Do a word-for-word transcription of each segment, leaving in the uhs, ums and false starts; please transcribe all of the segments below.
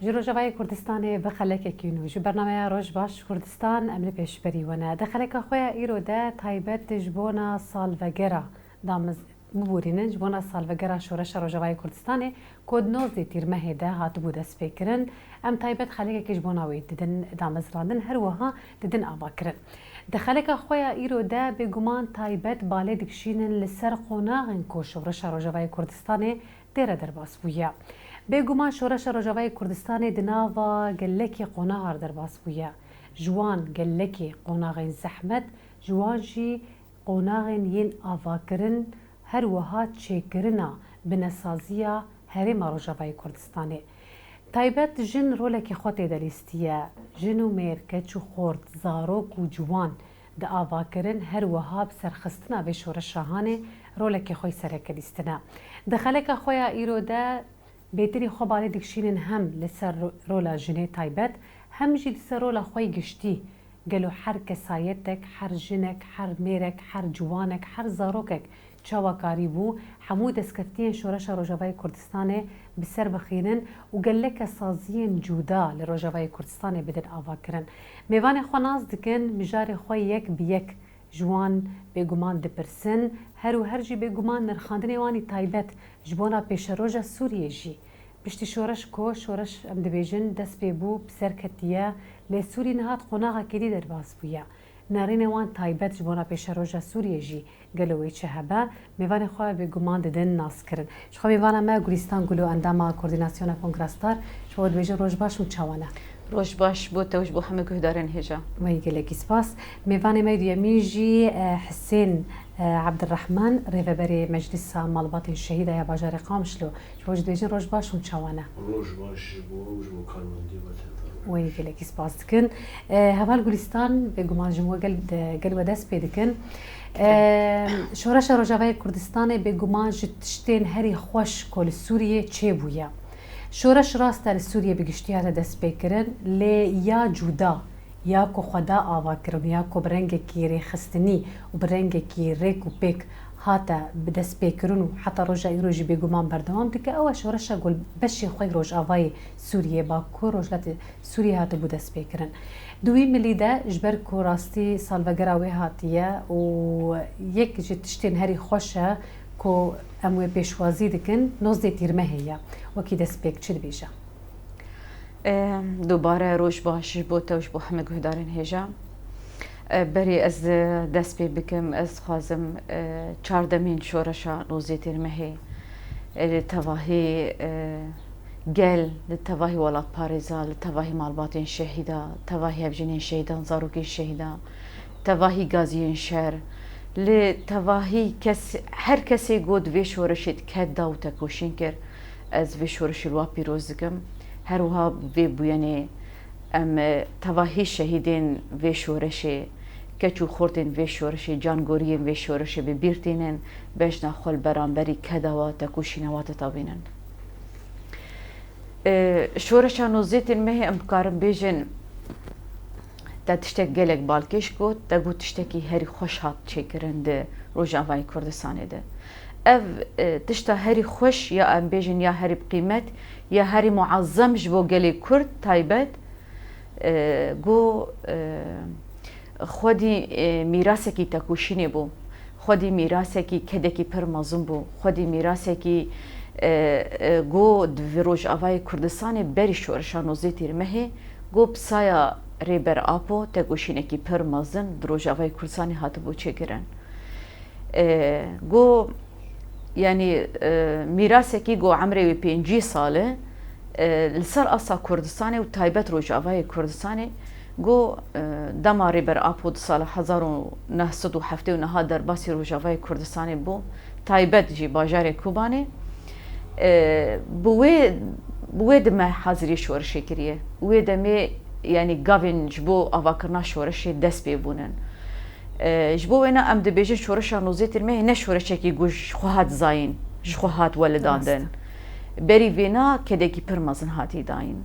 Ji Rojavayê Kurdistanê bi xelekekî nû ji bernameya Roj Baş Kurdistan em li pêşberî we ne. Di xeleka xwe ya îro de taybet ji bona salvegera damiz-, biborînin, ji bona salvegera Şoreşa Rojavayê Kurdistanê ku di nozdeh Tîrmehê de hatibû destpêkirin, em taybet xelekekê ji bona wê didin damezrandin, her wiha didin avakirin. Di xeleka xwe ya îro de bêguman taybet balê dikişînin li ser qonaxên ku Şoreşa Rojavayê Kurdistanê tê re derbas bûye. Bêguman Şoreşa Rojavayê Kurdistanê di nava gelekî qonaxar derbas bûye. Ji wan gelekî qonaxên zehmet, ji wan jî qonaxên yên avakirin, her wiha çêkirina binesaziya Herêma Rojavayê Kurdistanê. Taybet jin rolekê xwe tê de lîstiye. Jin û mêr, keç û xort, zarok û ciwan di avakirin, her wiha bi serxistina vê şoreşa hanê rolekê xwe yî sereke lîstine. Di xeleka xwe ya îro de bêtirî xwe balê dikişînin hem li ser ro-, rola jinê taybet, hem jî li ser rola xwe yî giştî. Gelo her kesayetek, her jinek, her mêrek, her ciwanek, her zarokek çawa karîbû hemû destkeftiyên Şoreşa Rojavayê Kurdistanê bi ser bixînin û geleke saziyên cuda li Rojavayê Kurdistanê bidin avakirin? Mêvanê xwe nas dikin, mijarê xwe yek bi yek ji wan bêguman dipirsin, her û her jî bêguman nirxandinê wan î taybet ji bona pêşeroja Sûriyê jî. Piştî şoreş ku şoreş, em dibêjin, dest pê bû, bi ser ketiye, lê Sûrî niha di qonaxekî dî derbas bûye. Nerînê wan taybet ji bona pêşeroja Sûriyê jî gelo wê çi hebe, mêvanê xwe bêguman didin naskirin. Ji xwe mêvana me Gulîstan Gulo, endama Koordînasyona Kongra Star, ji xwe dibêjin roj baş û çawa ne? Roj baş bo te û ji bo hemî guhdarên hêja. Wey gelekî spas. Mêvanê me duyemîn jî, e, Hisên, e, Ebdirrehman, rêveberê Meclisa Malbatên Şehîda ya bajarê Qamişlo. Ji bo ji dibêjin roj baş û çawa ne? Roj baş ji bo ew, ji bo karmendê we tevaro. Wey gelekî spas dikin. E, heval Gulîstan, bêguman ji we gel, de, gel we dest pê dikin. E, Şoreşa Rojavayê Kurdistanê bêguman ji tiştên herî xweş ku li Sûriyê çêbûye. Şoreş rast e li Sûriyê bi giştî hate destpêkirin, lê ya cuda, ya ku xwe da avakirin, ya ku bi rengekî rêxistinî û bi rengekî rêk û pêk hate bi destpêkirin û heta roja îro jî bêguman berdewam dike, ew e şoreşa ku li beşê xwe yî rojavayê Sûriyê, Bakur, rojhilatê Sûriyê hatibû destpêkirin. Di wî milî de, ji ber ku rastî salvegera wê hatiye û yek ji tiştên herî xweş e ku em wê pêşwazî dikin, nozdeh Tîrmehê ye. Wekî destpêk çi dibêje? E, dubare roj baş ji bo te û ji bo hemî guhdarên hêja. E, berî ez, e, dest pê bikim, ez dixwazim, e, çardemîn şoreşa nozdeh Tîrmehê, e, li tevahî, e, gel, li tevahî welatparêza, li tevahî malbatên şehîda, tevahî hevjînên şehîdan, zarokên şehîda, tevahî gaziyên şer, li tevahî kes, her kesê ku di vê şoreşê di ked da û tekoşîn kir, ez vê şoreşê li wa pîroz dikim. Her wiha vê bûyenê em, e, tevahî şehîdên vê şoreşê, keç û xortên vê şoreşê, cangoriyên vê şoreşê bi bîr tînin, bejna xwe li beramberî keda wa, tekoşîna wa ditewînin. E, şoreşa nozdeh Tîrmehê em bikarin bêjin, te tiştek gelek balkêş got, te got tiştekî herî xweş hat çêkirin di Rojavayê Kurdistanê de. Ev, e, tişta herî xweş ya em bêjin ya herî bi qîmet ya herî muezzem ji bo gelê Kurd taybet, e, got, e, xwedî, e, mîrasekî tekoşînê bû. Xwedî mîrasekî kedekî pir mezin bû. Xwedî mîrasekî, e, e, got di vî Rojavayê Kurdistanê berî şoreşa nozdeh Tîrmehê got bi saya Rêber Apo tekoşînekî pir mezin di Rojavayê Kurdistanê hatibû çêkirin. E, got, yanî, e, mîrasekî got emrê wî pêncî sal e, e, li ser asta Kurdistanê û taybet Rojavayê Kurdistanê, got, e, dema Rêber Apo di sala hezar û neh sed û heftê û neh derbasî Rojavayê Kurdistanê bû, taybet jî bajarê Kobanê, e, bi wê, bi wê demê hazirî şoreşê kiriye. Wê demê, yanî gavên ji bo avakirina şoreşê dest pê bûnin. E, ji bo wêna em dibêjin şoreşa nozdeh Tîrmehê ne şoreşekî ku ji xwe hat zayîn, ji xwe hat welidandin. Rast. Berî vêna kedekî pir mezin hatî dayîn.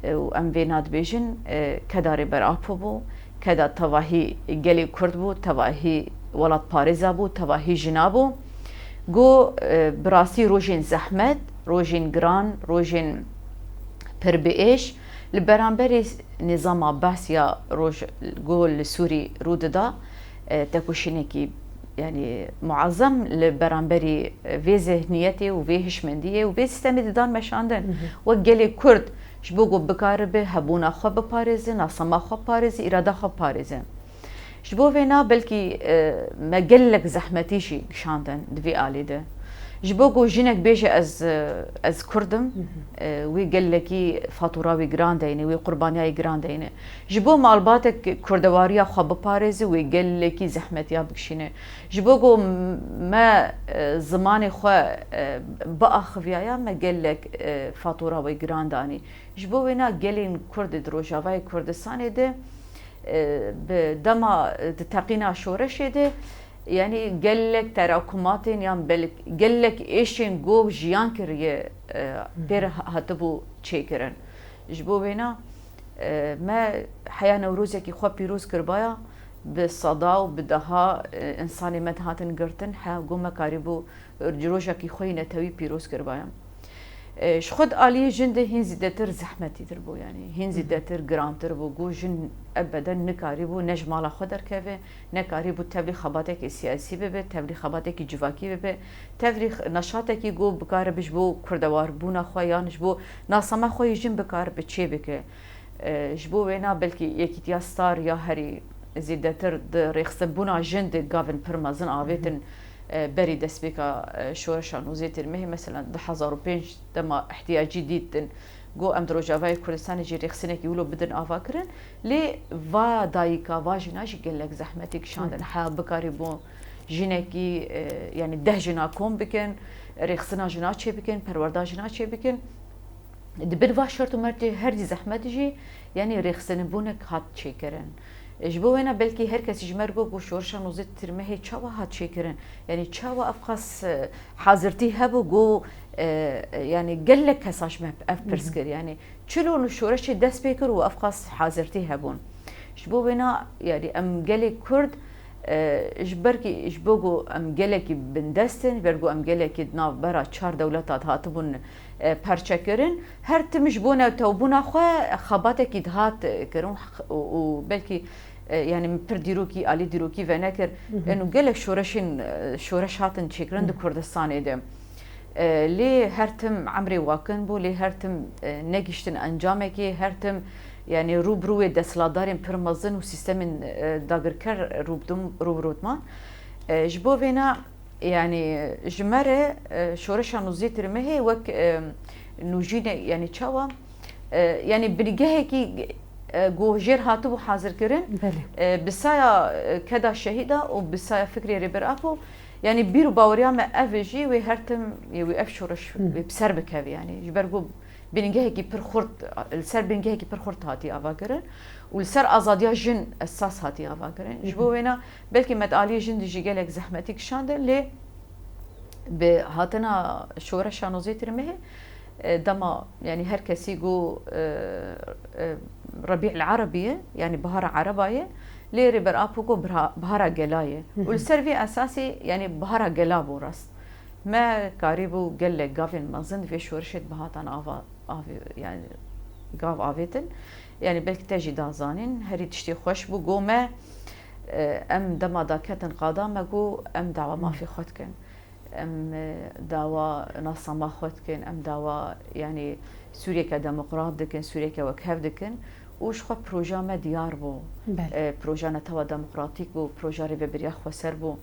E, û em vêna dibêjin, e, keda Rêber Apo bû, keda tevahî gelê Kurd bû, tevahî welatparêza bû, tevahî jina bû. Got, e, bi rastî rojên zehmet, rojên giran, rojên pir bi êş li beramberî nîzama Bes ya roj ku li Sûrî rû dida, e, tekoşînekî, yanî muezem li beramberî vê zihniyetê û vê hişmendiyê û vê sîstemê didan meşandin. Wek gelê Kurd ji bo ku bikaribe hebûna xwe biparêze, nasama xwe parêze, îrada xwe parêze. Ji bo vêna belkî, e, me gelek zehmetî jî kişandin di vî alî de. Ji bo ku jinek bêje ez, e, ez Kurd im, e, wî gelekî fatûra wî giran deyne, wî qurbaniya wî giran deyne. Ji bo malbatek kurdewariya xwe biparêze, wî gelekî zehmetiya bikişîne. Ji bo ku me, e, zimanê xwe, e, biaxiviyaya, me gelek, e, fatûra wê giran danî. Ji bo wêna gelên Kurd di Rojavayê Kurdistanê de, e, bi dema, e, di teqîna şoreşê de, yanî gelek terakumatên yan bel-, gelek êşên ku jiyan kiriye, e, pê re ha-, hatibû çêkirin. Ji bo wêna, e, me heya Newrozekî xwe pîroz kiribaya, bi seda û bi deha, e, însanê me dihatin girtin, heya ku me karîbû, e, rojekî xwe yî netewî pîroz kiribaya. E, ji xwe di aliyê jin de hîn zêdetir zehmetîtir bû, yanî hîn zêdetir girantir bû. Ku jin ebeden nikarîbû ne ji mala xwe derkeve, nekarîbû tevlî xebatekî siyasî bibe, tevlî xebatekî civakî bibe, tevlî x-, neşatekî ku bikaribe ji bo kurdewarbûna xwe yan ji bo nasama xwe yê jin bikaribe çê bike. E, ji bo wêna belkî Yekîtiya Star ya herî zêdetir di rêxistinbûna jin de gavên pir mezin avêtin, e, berî destpêka, e, şoreşa nozê Tîrmehê, mesela du hezar û pênc dema ihtiyacî dîtin, got, em di Rojavayê Kurdistanê jî rêxistinekî wilo bidin avakirin, lê va dayika, va jina jî gelek zehmetî kişandin. Heya bikarîbû jinekî, e, yanî deh jina kom bikin, rêxistina jina çêbikin, perwerda jina çêbikin. Di bin va şert û mercê her dî zehmet jî, yanî rêxistinbûnek hat çêkirin. Ji bo wêna belkî her kesî ji me re got ku şoreşa nozê Tîrmehê çawa hat çêkirin? Yanî çawa ev qas, e, hazirtî hebû ku, e, yanî gelek kesa ji me ev pirs kir. Yanî çilo nû şoreşê dest pê kir û ev qas hazirtî hebûn. Ji bo wêna, yanî em gelê Kurd, e, ji ber kî, ji bo ku em gelekî bindest in, ji ber ku em gelekî di navbera çar dewleta de hatibûn, e, perçekirin, her tim ji bo newtewbûna xwe xebatekî dihat, e, kirin û, û belkî, e, yanî min pir dîrokî, alî dîrokî venekir. Eno gelek şoreşên, e, şoreş hatin çêkirin di Kurdistanê de. E, lê her tim emrê wakin bû, lê her tim, e, negihiştin encamekê, her tim, yanî rû bi rû wê desthilatdarên pir mezin û sîstemên, e, dagirker rû bi dû-, rû bi rû diman. E, ji bo vêna, yanî ji me re, e, şoreşa nûzdehê Tîrmehê wek, e, nûjîne, yanî çawa, e, yanî bingehekî, e, ku jêr hatibû hazirkirin, Belê. e, bi saya, e, keda şehîda û bi saya fikrê Rêber Apo, yanî bîr û baweriya me ev e jî wê her tim, yê wê ev şoreş Hı. wê bi ser bikeve, yanî ji ber ku bingehekî pir xurt, li ser bingehekî pir xurt hatî avakirin û li ser azadiya jin esas hatî avakirin. Ji bo Hı hı. wêna belkî me di aliyê jin de jî gelek zehmetî kişandin, lê bi hatina şoreşa nozê Tîrmehê, e, dema, yanî her kesî got, e, e, Rebî'l Erebî ye, yanî bihara Ereba ye, lê Rêber Apo got bira-, bihara gela ye. Hı hı. Û li ser vî esasî, yanî bihara gela bû rast. Me karîbû gelek gavên mezin di vê şoreşê de bihatan ava, avê, yanî gav avêtin. Yanî belkî te jî da zanîn, herî tiştê xweş bû. Got me, e, em dema da ketin qada me got, em dawa Hı. mafê xwe dikin. Em, e, dawa nasama xwe dikin, em dawa, yanî Sûriyeke demokrat dikin, Sûriyeke wekhev dikin. Û ji xwe proja me diyar bû. Belê. E, proja netewa demokratîk bû, proja rêvebiriya xweser bû.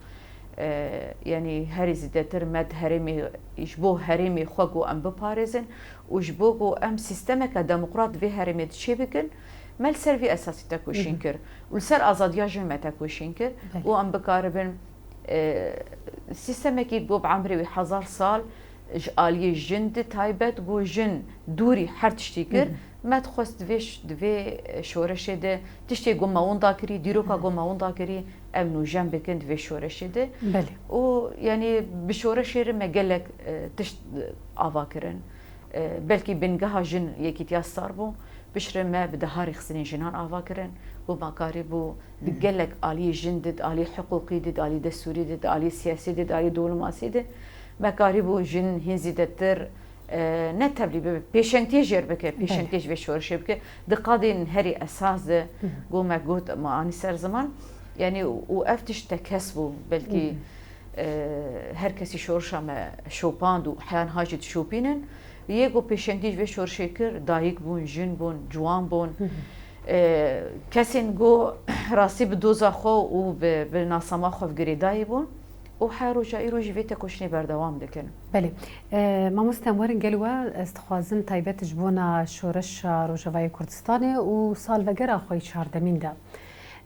E, yanî herî zêdetir me di herêmê, ji bo herêmê xwe ku em biparêzin û ji bo ku em sîstemeke demokrat vê herêmê di çê bikin, me li ser vî esasî tekoşîn Hı hı. kir û li ser azadiya jin me tekoşîn kir Belê. û em bikaribin, e, sîstemekî ku bi emrê wî hezar sal ji aliyê jin di taybet ku jin dûrî her tiştî kir, Hı hı. me dixwest di vê ş-, di vê şoreşê de tiştê ku me winda kirî, dîroka Hı. ku me winda kirî, ev nûjen bikin di vê şoreşê de. Belê. Û, yanî, bi şoreşê re me gelek, e, tişt, e, ava kirin. E, belkî bingeha jin Yekîtiya Star bû, piştre me bi deha rêxistinên jinan ava kirin. Û me karîbû di Hı. gelek aliyê jin de, di aliyê hiqûqî de, di aliyê destûrî de, di aliyê siyasî de, di aliyê dîplomasî de, me karîbû jin hîn zêdetir, e, ne tevlî bibe, pêşengtiyê jêr bike, pêşengtiyê ji vê şoreşê bike. Di qadên herî esas de, ku me got, me anî ser ziman, yanî û ev tişt tekes bû, belkî, e, her kesî şoreşa me şopand û heya niha jî dişopînin. Yê ku pêşengtî ji vê şoreşê kir, dayik bûn, jin bûn, ciwan bûn. E, kesên ku rastî bi doza xwe û bi, bi nasnama xwe girêdayî bûn. û her roja îro jî vê tekoşînê berdewam dikin. Belê. E, mamoste, em werin gel we, ez dixwazim taybet ji bona şoreşa Rojavayê Kurdistanê û salvegera xwe yî çardemîn de.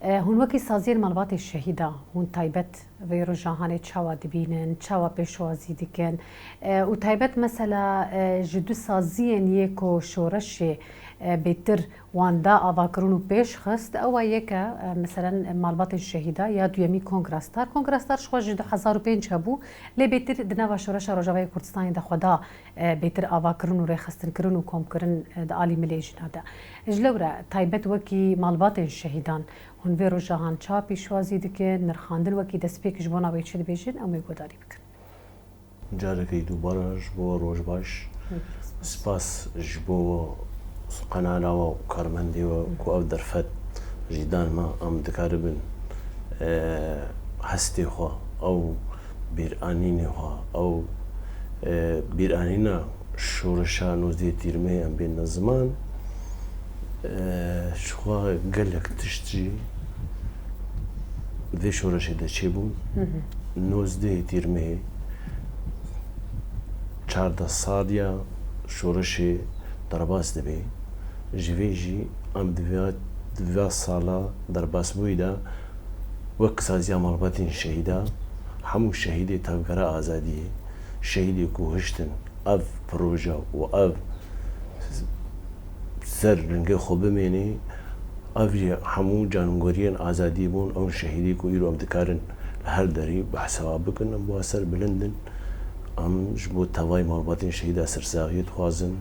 E, hûn wekî saziyên malbatê şehîda, hûn taybet vê roja hanê çawa dibînin, çawa pêşwazî dikin? E, û taybet mesela, e, ji du saziyên yê ku şoreşê, e, bêtir wan da avakirin û pêş xist, ew a yek e, e, meselen, malbatên şehîda ya duyemîn Kongra Star. Kongra Star ji xwe ji du hezar û pênc hebû, lê bêtir di nava şoreşa Rojavayê Kurdistanê de xwe da, e, bêtir avakirin û rêxistinkirin û komkirin, e, di alî milê jina de. Ji lewre taybet wekî malbatên şehîdan, hûn vê roja han çawa pêşwazî dikin, nirxandin wekî destpêk ji bona wê çi dibêjin, em wê guhdarî bikin. Carekê dubare ji bo we roj baş. Spas ji bo qenala we û karmendê we ku ev derfet jî dan me, em dikaribin, e, hestê xwe, ew bîranînê xwe, ew, e, bîranîna şoreşa nozdehê Tîrmehê em bêne ziman. E, ji xwe gelek tişt jî vê şoreşê de çêbûn. Nozdehê Tîrmehê çardeh saliya şoreşê derbas dibe. Ji vê jî em di vê, di vê sala derbasbûyî de wek saziya malbatên şehîda, hemû şehîdê tevgera azadiyê, şehîdê ku hiştin ev proje û ev ser lingê xwe bimênê, ev jî hemû cangoriyên azadiyê bûn, ew şehîdê ku îro em dikarin li her derî behsa wan bikin, em bi wan ser bilind in. Em ji bo tevayî malbatên şehîda sersaxiyê dixwazin,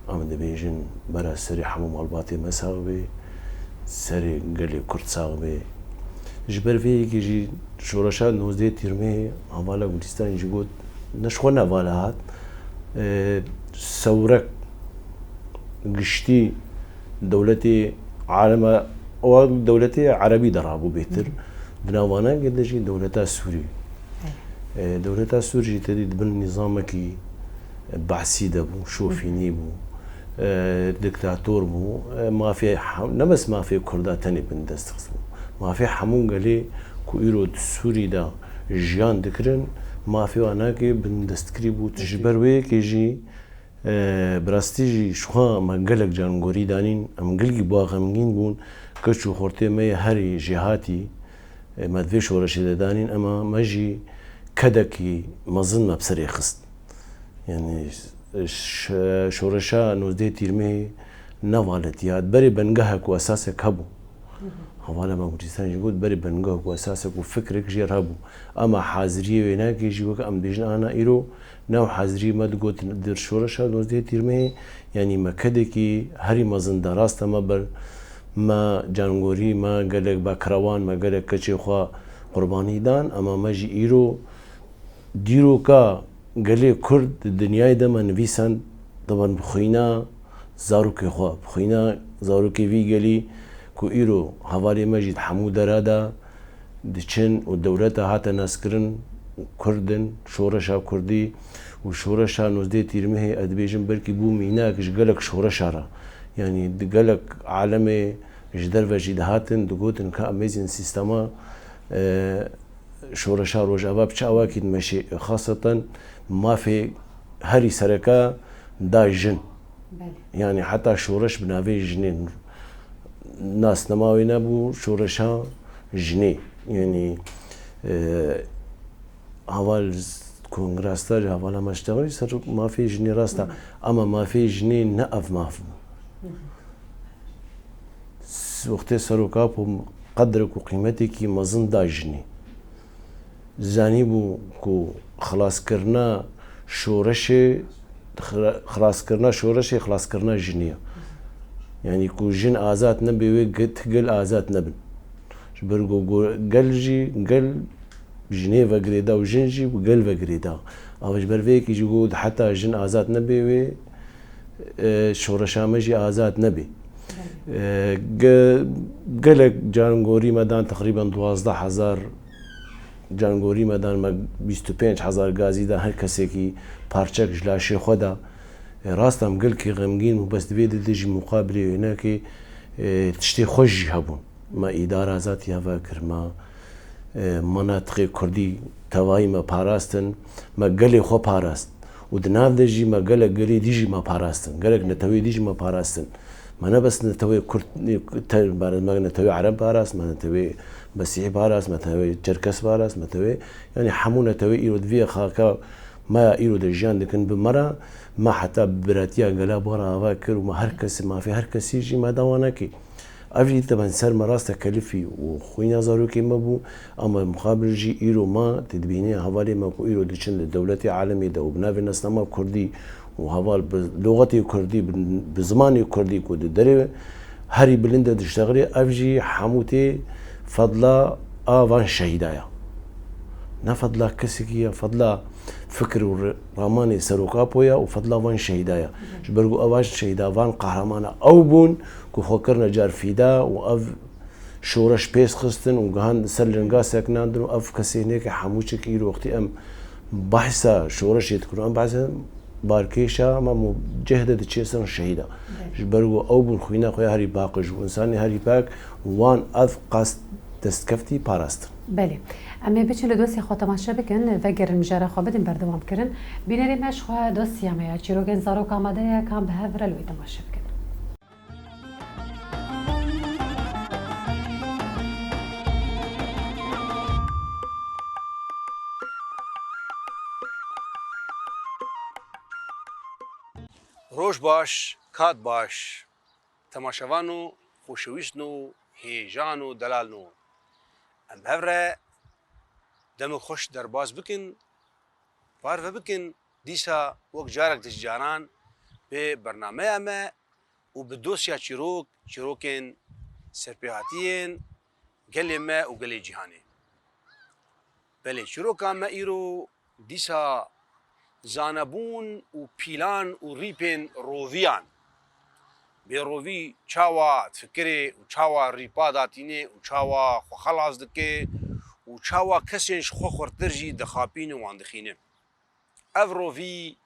em dibêjin bera serê hemû malbatê me sax be, serê gelê Kurd sax be. Ji ber vê yekê jî şoreşa nozdehê Tîrmehê, hevala Gulîstan jî got, ne ji xwe ne hevala hat, e, sewrek giştî dewletê alema, ewa dewletê erebî de rabû bêtir. Di nav wana de jî dewleta Sûrî. E, dewleta Sûrî jî tedî di bin nîzamekî Behsî de bû, şofînî bû, e, diktator bû. E, mafê hem-, ne bes mafê Kurda tenê bindest xistibû. Mafê hemû gelê ku îro di Sûrî de jiyan dikirin, mafê wan nake bindestkirî bû. Ji ber wê yekê jî, e, bi rastî jî ji xwe me gelek cangorî danîn, em gelkî ba xemgîn bûn, keç û xortê me yê herî jêhatî, e, me di vê şoreşê de danîn, ema me jî kedekî mezin me bi serê xist. Yanî, ş-, şoreşa nozdehê Tîrmehê ne valetiya. Berê bengehek û esasek hebû. Hevala me Gulîstan jî got, berê bengehek û esasek û fikrek jê re hebû. Ema haziriyê wê nake jî weke em dibêjin ana îro, nav haziriyê me digot di şoreşa nozdehê Tîrmehê, yanî me kedekî herî mezin da. Rast e me ber, me cangorî, me gelek bekrewan, me gelek keçê xwe qurbanî dan, ema me jî îro dîroka gelê Kurd di dinyayê de me nivîsand, diban bi xwîna zarokê xwe, bi xwîna zarokê vî gelî ku îro hevalê me jî di hemû dera de diçin û dewleta hate naskirin Kurd in, şoreşa Kurdî û şoreşa nozdehê Tîrmehê, ez dibêjim belkî bû mînak ji gelek şoreşa re. Yanî di gelek alemê ji derve jî dihatin, digotin ka em êzîn sîstema, e, şoreşa Rojava bi çi awakî dimeşê, xaseten mafê herî sereke da jin. Belê. Yanî heta şoreş bi navê jinê nasnama wê nebû, şoreşa jinê. Yanî, e, heval Kongra Star, hevala me ji tevayî ser mafê jinê rast e. Ama mafê jinê ne ev maf bû. Wextê Serok Apo qedrek û qîmetekî mezin da jinê. Zanîbû ku xilaskirina şoreşê, xira-, xilaskirina şoreşê, xilaskirina jinê ye. Yanî ku jin azad nebe, wê ge-, ti gel azad nebin. Ji ber ku go-, gel jî, gel jinê ve girêda û jin jî bi gel ve girêda. Ava ji ber vê yekê jî got, heta jin azad nebe wê, e, şoreşa me jî azad nebe. E, ge-, gelek carngorî me dan, teqrîben duwazdeh hezar carngorî me dan, me bîst û pênc hezar gazî dan, her kesekî parçek ji laşê xwe da. E, rast em gelkî xemgîn bû, bes di vê didê jî muqabilê wê nekê, e, tiştê xweş jî hebûn. Me îdara azadî heva kir, me, e, menatiqê kurdî tevayî me parastin, me gelê xwe parast. Û di nav de jî me gelek gelê dî jî me parastin, gelek netewê dî jî me parastin. Me ne bes netewê kurd, te-, me netewê ereb parast, me netewê mesîhî parast, me netewê çerkes parast, me netewê, yanî hemû netewê îro di vê xaka me ya îro de jiyan dikin bi me re, me heta biratiya gela bi xwe re ava kir û me her kesî, mafê her kesî jî me dawa nekir. Ev jî taban ser me rast e kelifî û xwîna zarokê me bû, ama muqabil jî îro me tê dibînê hevalê me ku îro diçin li dewletê alemê de û bi navê nasnama kurdî û heval bi lûxetê kurdî, bi, bi zimanê kurdî ku di derê herî bilind de diştexilê, ev jî hemû tê fedla a van şehîda ya. Ne fedla kesekî ye, fedla fikir û re-, ramanê Serok Apo ye û fedla van şehîda ye. Ji ber ku ev şehîda, van qehramana ew bûn ku xwe kirine car fîda û ev şoreş pêş xistin û gihan ser linga sekinandin û ev kesê nêke hemû çik îro wextî em behsa şoreşê dikin û em behsa barkêşa me mu cehde diçê ser şehîda. Ji ber ku ew bûn xwîna xwe ya herî paqij û însanê herî pak wan ev qas destkeftî parastin. Belê. Em ê biçin li dosyê xwe temaşe bikin, vegerin mijara xwe bidin berdewamkirin. Bînerê me ji xwe dosya me ya çîrokên zarok amade ye, kan bi hev re li wê temaşe bikin. Roj baş, kat baş, temaşevano, xoşewîstno, hêjano, delalno. Em bi hev re demê xweş derbas bikin, parve bikin, dîsa wek carek di ji caran bi bernameya me û bi dosya çîrok, çîrokên serpêhatiyên gelê me û gelê cîhanê. Belê, çîroka me îro dîsa zanebûn û pîlan û rîpên roviyan. Bê rovî çawa difikirê û çawa rîpa datînê û çawa xwe xelas dike û çawa kesên ji xwe xurtir jî dixapîne û wan dixîne. Ev rovî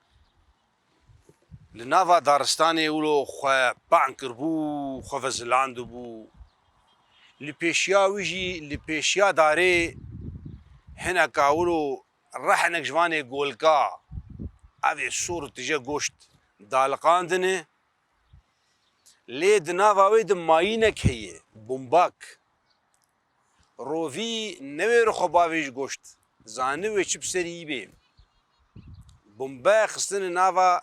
li nava daristanê wilo xwe ban kiribû, xwe vezilandibû. Li pêşiya wî jî, li pêşiya darê hineka wilo rehnek ji vanê golka, ev ê sor û tije goşt daliqandine. Lê di nava wê de mayînek heye, bombak. Rovî newêre xwe bavê ji goşt. Zani wê çi bi serî yî bê. Bombe xistine nava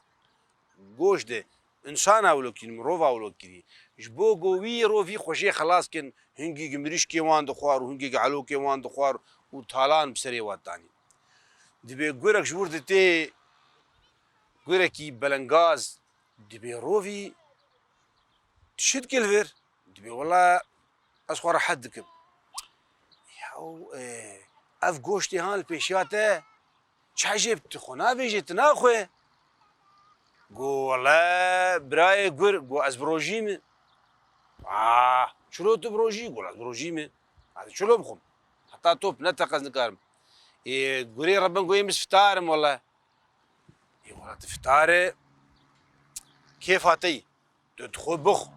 goş de. Însana wilo kirî, mirova wilo kirî. Ji bo ku wî rovî xwe jê xelas kin, hingî gi mirîşkê wan dixwar û hingî gi elokê wan dixwar û talan bi serê wan danî. Dibê gurek ji wir ditê, gurekî belengaz, dibê rovî dişit gil vir. Dibê wela ez xwe rehet dikim. Yaw, e, ev goştê han li pêşiya te çi ecêb, tu xwe navêjê, tu naxwe? Go wele birayê gur, go ez bi rojî me. Ah, çilo tu bi rojî? Go ez bi rojî me. Hadi çilo bixwim. Heta top neteq ez nikarim. Ê, gurê Reben go ê min fitar im wele. Ê wele tu fitar e, kêfa te yî. Tu dixwe bixw.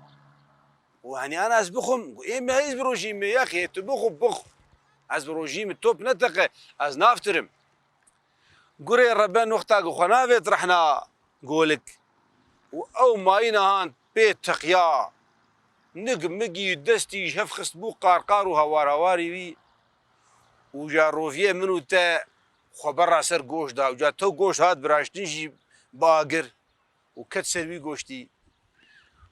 Û henî ana ez bixwim, ê me ez bi rojî me, yexê tu bixw, bixw. Ez bi rojî me, top neteqe, ez naftirim. Gurê Reben wexta ku xwe navêt rehna golik û ew mayîna han pê teqiya, nig migî destî ji hev xist bû qarqar û hawar hawarî wî û ja roviyê min û te xwe berra ser goş da û ja tew goş hat biraştin jî bagir û ket ser wî goştî.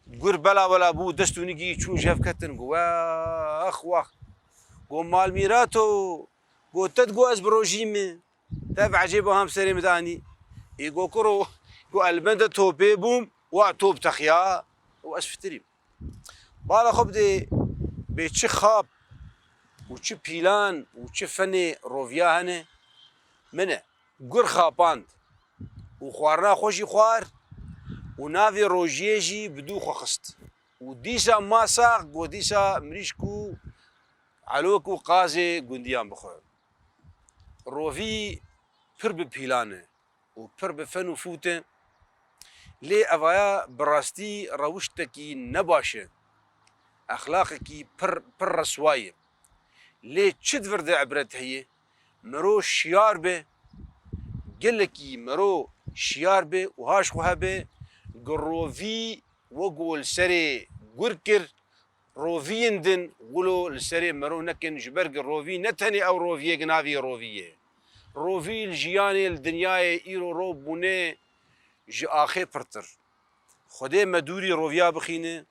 Gur bela wela bû, dest û nigî çûn ji hev ketin, got, wex, wex. Got, malmîrato, got, te digot ez bi rojî me. Te ev ecêba hem serê min de anî. Ê got, kuro, got, ez li benda topê bûm, wa top texiya û ez fitirîm. Bala xwe bidê, bê çi xap û çi pîlan û çi fenê roviya hene, min e. Gur xapand. û xwarina xwe jî xwar û navê rojiyê jî bi dû xwe xist. Û dîsa ma sax got, dîsa mirîşk û elok û qazê gundiyan bixwe. Rovî pir bi pîlan e û pir bi fen û fût e. Lê evaya bi rastî rewiştekî nebaş e. Exlaqekî pir, pir reswa ye. Lê çi di vir de ibret heye? Mero şiyar be, gelekî mero şiyar be û haş xwe hebe, gi rovî wek ku li serê gur kir, roviyên din wilo li serê mero nekin, ji ber ku rovî ne tenê ew roviyê ku navê rovî ye. Rovî li jiyanê, li dinyayê îro ro bûne ji axê pirtir. Xwedê me dûrî roviya bixîne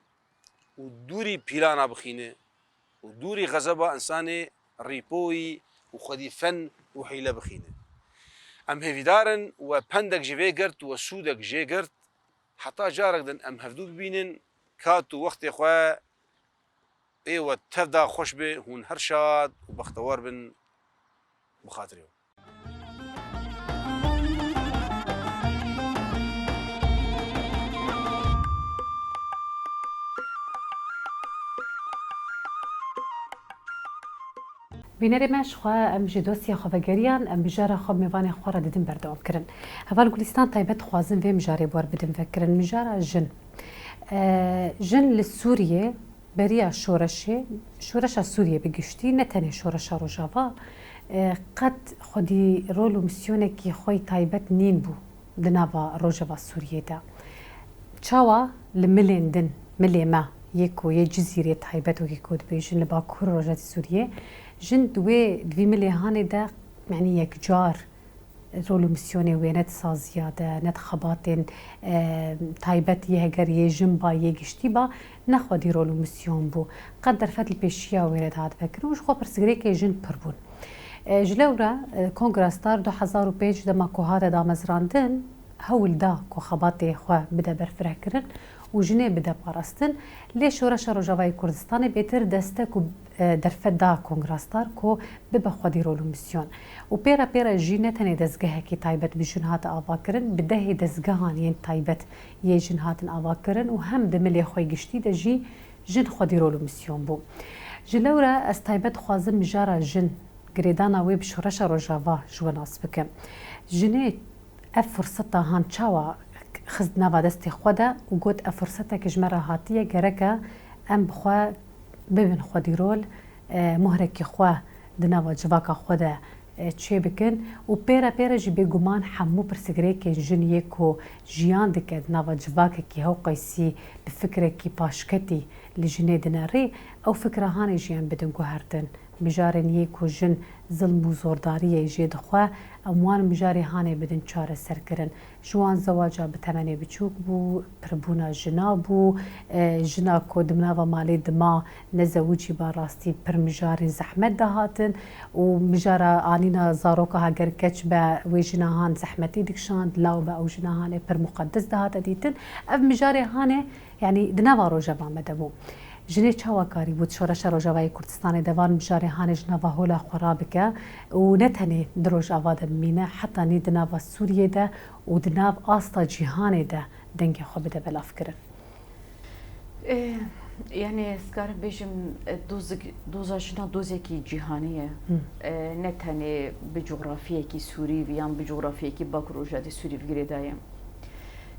û dûrî pîlana bixîne û dûrî xezeba insanê rîpoyî û xwedî fen û hîle bixîne. Em hêvîdar in we pendek ji vê girt, we sûdek jê girt. Heta carek din em hevdû bibînin, kat û wextê xwe ê we tev da xweş be, hûn her şad û bextewar bin. Bi xatirê we. Bînerê me, ji xwe em ji dosya xwe vegeriyan, em mijara xwe mêvanê xwe re didin berdewam kirin. Heval Gulîstan, taybet dixwazin vê mijarê bi we re bidin vekirin. Mijara jin. E, jin li Sûriyê beriya şoreşê, şoreşa Sûriyê bi giştî, ne tenê şoreşa Rojava, e, qet xwedî rol û misyonekî xwe yî taybet nîn bû di nava Rojava Sûriyê de. Çawa li milên din, milê me yê ku yê Cizîrê taybet wekî ku dibêjin li Bakur Rojatî Sûriyê, jin di wê, di vî milê hanê de, yanî yekcar rol û misyonê wêne di saziya de, ne di xebatên, e, taybet yê, heger yê jin ba, yê giştî ba, ne xwedî rol û misyon bû. Qet derfet li pêşiya wêne dihat vekirin û ji xwe pirsgirêkê jin pir bûn. E, ji lewra, e, Kongra Star du hezar û pênc dema ku hate damezrandin, hewl da ku xebatê xwe bide berfirehkirin û jinê bide parastin. Lê Şoreşa Rojavayê Kurdistanê bêtir destek û, e, derfet da Kongra Star ku bibe xwedî rol û misyon. Û pê re pê re jî ne tenê dezgehekî taybet bi jin hate avakirin, bi dehê dezgehan yên taybet yê jin hatin avakirin û hem di milê xwe giştî de jî jin xwedî rol û misyon bû. Ji lewra ez taybet dixwazim mijara jin, girêdana wê bi Şoreşa Rojava ji we nas bikim. Jinê ev firseta han çawa xist nava destê xwe de û got, ev firsetek ji me re hatiye, gereke em bi xwe bibin xwedî rol, e, mohrekî xwe di nava civaka xwe de, e, çêbikin û pê re pê re jî bêguman hemû pirsgirêkên jin yê ku jiyan dike di nava civakekî hewqeysî bi fikrekî paşketî li jinê dinerî, ew fikra hanê jî em bidin guhertin. Mijarên yê ku jin zilm û zordariyê jê dixwe, em wan mijarê hanê bidin çareserkirin. Ji wan zewaca bi temenê biçûk bû, pirbûna jina bû, e, jina ku di nava malê dima nezewicî ba rastî pir mijarên zehmet dihatin û mijara anîna zaroka heger keç be wê jina han zehmetî dikişand, law be ew jina hanê pir muqedes dihate dîtin. Ev mijarê hanê Yanî di nava rojeva me de bû. Jinê çawa karîbû di Şoreşa Rojavayê Kurdistanê de van mijarê hanê ji nava hola xwe rabike û ne tenê di Rojava de bimîne, heta nî di nava Sûriyê de û di nav asta cîhanê de dengê xwe bide belavkirin? Eh, yanî ez karim bêjim, eh, dozik, doza jina dozekî cîhanî ye. Hı. Eh, ne tenê bi cografiyekî Sûrî yan bi cografiyekî Bakur Rojatê Sûrî girêdaye.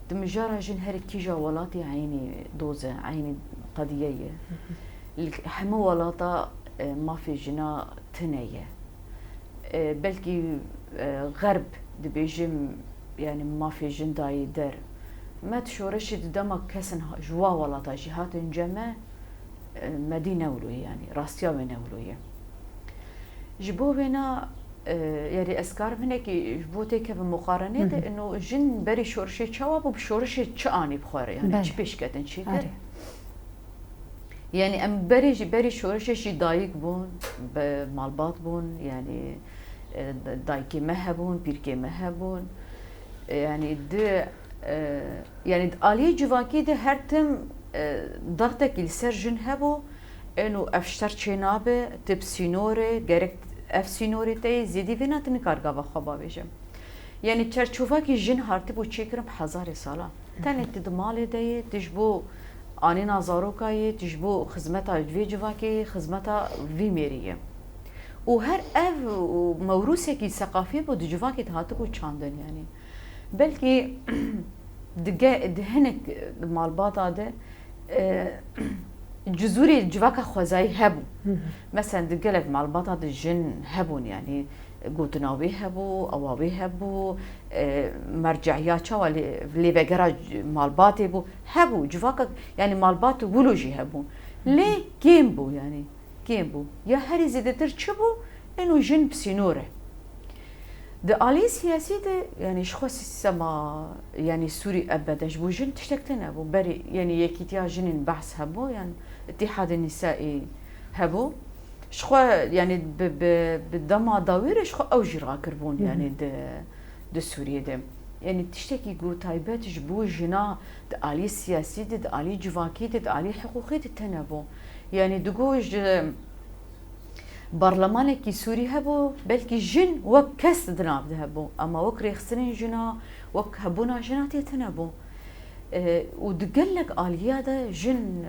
Di mijara jin her kîja welatî eynî doz e, eynî qediye ye. Li hemû welata, e, mafê jina tune ye. E, belkî, e, xerb dibêjim, yanî mafê jin dayî der. Me di şoreşê di dema kesin ha-, ji wa welata jî hatin cem me, e, me dî ne wilo ye, yanî rastiya wê ne wilo ye. Ji bo wêna, e, yanî ez karim hinekî ji bo têkevim muqarenê de, Hı hı. ino jin berî şorişê çawa bû, bi şorişê çi anî bi xwe re, yanî Belê. çi pêşketin çêkir? Erê. Yanî em berî jî, berî şorişê jî dayik bûn, bi malbat bûn, yanî, e, dayikê me hebûn, pîrkê me hebûn. E, yanî di, e, yanî di aliyê civakî de her tim, e, daxtekî li ser jin hebû, Eno ev şer çênabe, tu bi sînorê, gerek ev sînorê te yê, zêdî vêna tu nikar gava xwe bavêje. Yanî çerçovakî jin hartibû çêkirin bi hezarê sala. Tenê tu di malê de yê, tu ji bo anîna zaroka yê, tu ji bo xizmeta vê civakê yê, xizmeta vî mêrî yê. Û her ev û mewrûsekî seqafî bû di civakê de hatibû çandin yanî. Belkî di ge-, di hinek malbata de, e, cizûrê civaka xwezayî hebû. Hı hı. Mesela di gelek malbata de jin hebûn, yanî gotina wê hebû, ewa wê hebû, e, mercehiya çawa lê-, lêvegera c-, malbatê bû. Hebû, civaka, yanî malbat wilo jî hebû. Hı hı. Lê kêm bû, yanî kêm bû. Ya herî zêdetir çi bû? Eno jin bi sînor e. Di alî siyasî de, yanî ji xwe sîstema, yanî Sûrî ebede ji bo jin tiştek tune bû. Berî, yanî yekîtiya jinên behs hebû, yan Îtîhadê Nîsaî hebû. Ji xwe, yanî bi, bi, bi dema dawî re ji xwe ew jî rakiribûn, Hı hı. yanî di, di Sûriyê de. Yanî tiştekî ku taybet ji bo jina di alî siyasî de, di alî civakî de, di alî hiqûqî de tune bû. Yanî digo ji Barlemanekî Sûrî hebû, belkî jin wek kes di nav de hebû, ama wek rêxistinên jina, wek hebûna jina tê tune bû. E, û di gelek aliya de jin,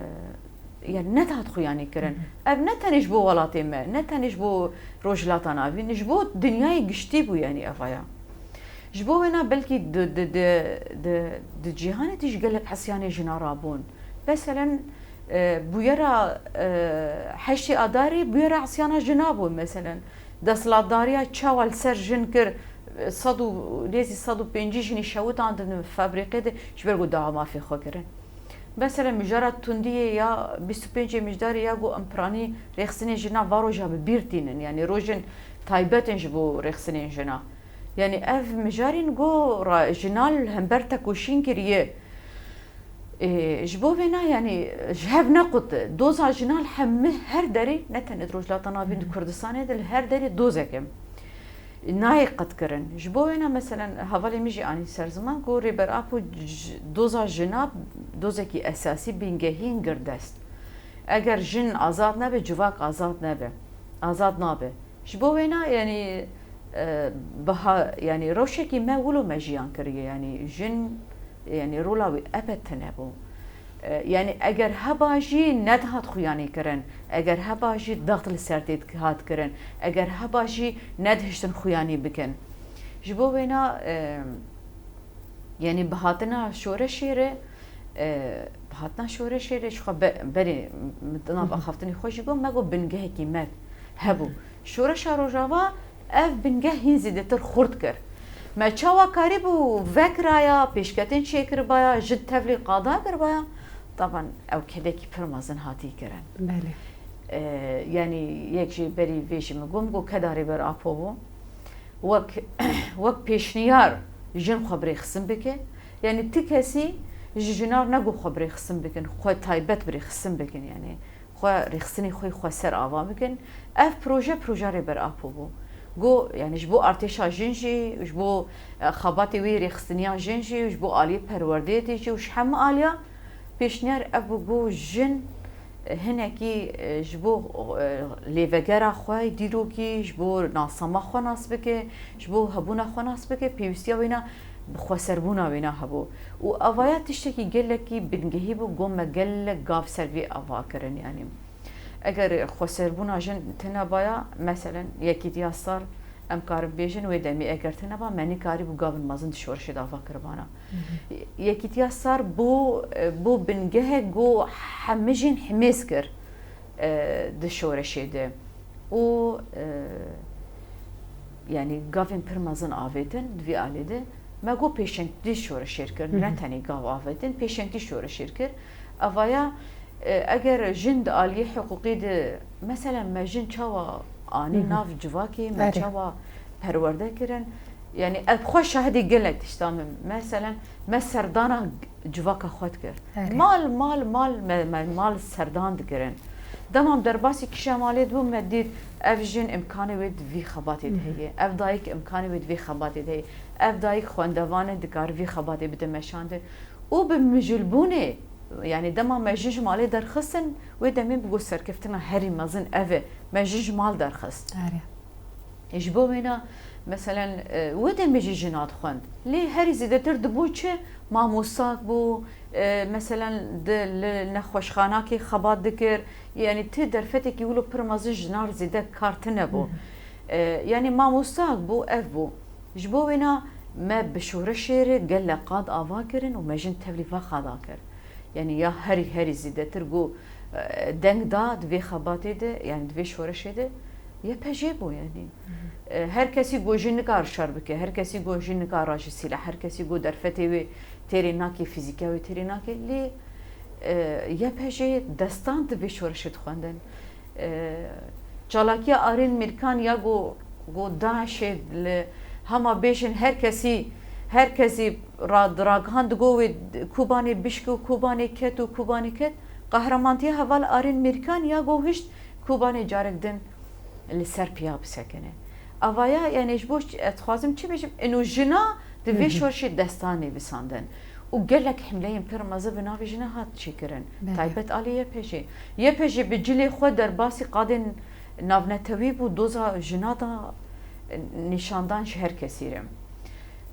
e, yani nedihat xuyanî kirin. Hı hı. Ev ne tenê ji bo welatê me, ne tenê ji bo Rojhilata Navîn, ji bo dinyayê giştî bû, yani evaya. Ji bo wêna belkî di, di, di, di, di cîhanê tî ji gelek isyanê jina rabûn. Meselen, e, bûyera, e, heştê Adarê bûyera isyana jina bû, meselen. Desthilatdariya çawa li ser jin kir, e, sed û, nêzî sed û pêncî jinî şewitandin fabrîqê de ji ber ku dawa mafê xwe kirin. Meselen, mijara tundiyê ya bîst û pêncê Mijdarê ya ku em piranî rêxistinên jina va roja bi bîr tînin, yanî rojên taybet in ji bo rêxistinên jina. Yanî ev mijarên ku ra-, jina li hember tekoşîn kiriye. Ê, ji bo vêna, yanî, ji hev nequt, doza jina li hemî her derê, ne tenê di Rojhilata Navîn, di Kurdistanê de li her derê dozek e. Nayê qetkirin. Ji bo wêna, meselen, hevalê min jî anî ser ziman ku Rêber Apo j-, doza jina dozekî esasî, bingehîn girdest. Eger jin azad nebe, civak azad nebe. Azad nabe. Ji bo wêna, yanî, e, biha-, yanî rewşekî me wilo me jiyan kiriye, yanî jin, yanî rola wî ebe tune bû. E, yanî eger heba jî nedihat xuyanî kirin, eger heba jî daxt li ser tê dik-, hat kirin, eger heba jî nedihiştin xuyanî bikin. Ji bo wêna, e, yanî bihatina şoreşê re, e, bihatina şoreşê re ji xwe be-, berê min di nav axaftinê xwe jî got, me got bingehekî me hebû. Şoreşa Rojava ev bingeh hîn zêdetir xurt kir. Me çawa karîbû vekiraya, pêşketên çêkiribaya, jin tevlî qada kiribaya, taban ew kedekî pir mezin hatî kirin. Belê. E, yanî yek jî berî vê jî min got, min got keda Rêber Apo bû. Wek, wek pêşniyar jin xwe bi rêxistin bike. Yanî ti kesî ji jinar negot xwe bi rêxistin bikin, xwe taybet bi rêxistin bikin, yanî xwe rêxistinê xwe xweser ava bikin. Ev proje, proje Rêber Apo bû. Got, yanî ji bo artêşa jin jî, ji bo, e, xebatê wî rêxistiniya jin jî, ji bo aliyê perwerdeyê tê jî û ji hemû aliya pêşniyar ev bû, got jin hinekî, e, ji bo, e, lêvegera xwe, dîrokî, ji bo nasnama xwe nas bike, ji bo hebûna xwe nas bike, pêwîstiya wêna bi xweserbûna wêna hebû. Û evaya tiştekî gelekî bingehî bû, got me gelek gav ser vê ava kirin, yanî. Eger xweserbûna jin tune baya, meselen, Yekîtiya Star, em karin bêjin, wê demê eger tune ba, me nikarîbû gavin mezin di şoreşê de ava kiribana. Hı hı. Yekîtiya Star bû, bû bingehek ku hemijîn himêz kir, e, di şoreşê de. Û, e, yanî gavên pir mezin avêtin di vî alî de. Me got pêşengtî şoreşêr kir, Hı hı. ne tenê gav avêtin, pêşengtî şoreşêr kir. Evaya, e, eger jin di aliyê hiqûqî de, meselen, me jin çawa anî Hı hı. nav civakê, me Erê. çawa perwerde kirin, yanî ez bi xwe şahidê gelek tişta me. Meselen, me serdana civaka xwe dikir. Erê. Mal, mal, mal, me, me mal serdan dikirin. Dema em derbasî kişa malê dibû, me dît ev jin îmkanê wê di vî xebatê de Hı hı. heye, ev dayik îmkanê wê di vî xebatê de heye, ev dayik xwendevan e, dikare vî xebatê bide meşandin. Û bi mijûlbûnê, yanî dema me jin ji malê derxistin, wê demê bi got serkeftina herî mezin ev e, me jin ji mal derxist. Erê. Ji bo wêna, meselen, e, wê demê jî jina dixwend. Lê herî zêdetir dibû çi? Mamostak bû, e, meselen, di, li nexweşxanakê xebat dikir. Yanî ti derfetekî wilo pir mezin jinar zêde kar tine bû. Hı hı. E, yanî mamostak bû, ev bû. Ji bo wêna me bi şoreşê re gelek qad ava kirin û me jin tevlî va qada kir. Yanî ya herî, herî zêdetir ku, e, deng da di vê xebatê de, yanî di vê şoreşê de, Y P J bû yanî. E, her kesî ku jin nikar şer bike, her kesî ku jin nikar raje sîleh, her kesî ku derfetê wê têrê nake, fîzîke wê têrê nake, lê, e, Y P J destan di vê şoreşê dixwendin. E, çalakiya Arîn Mîrkan ya ku, ku DAIŞê li hema bêjin her kesî, her kesî ra-, ragihan digo wê Kobanê bişk û Kobanê ket û Kobanê ket. Qehremantiya heval Arîn Mîrkan ya ku hişt Kobanê carek din li ser piya bisekine. Avaya, yanî ji bo ç-, ez dixwazim çi bêjim, ino jina di vê Hı hı. şoreşê destan nivîsandin. Û gelek himleyên pir mezin bi navê jina hat çêkirin. Belê. Taybet alî Y P J. Y P J bi cilê xwe derbasî qadên navnetewî bû, doza jina da, e, nîşandan ji her kesî re.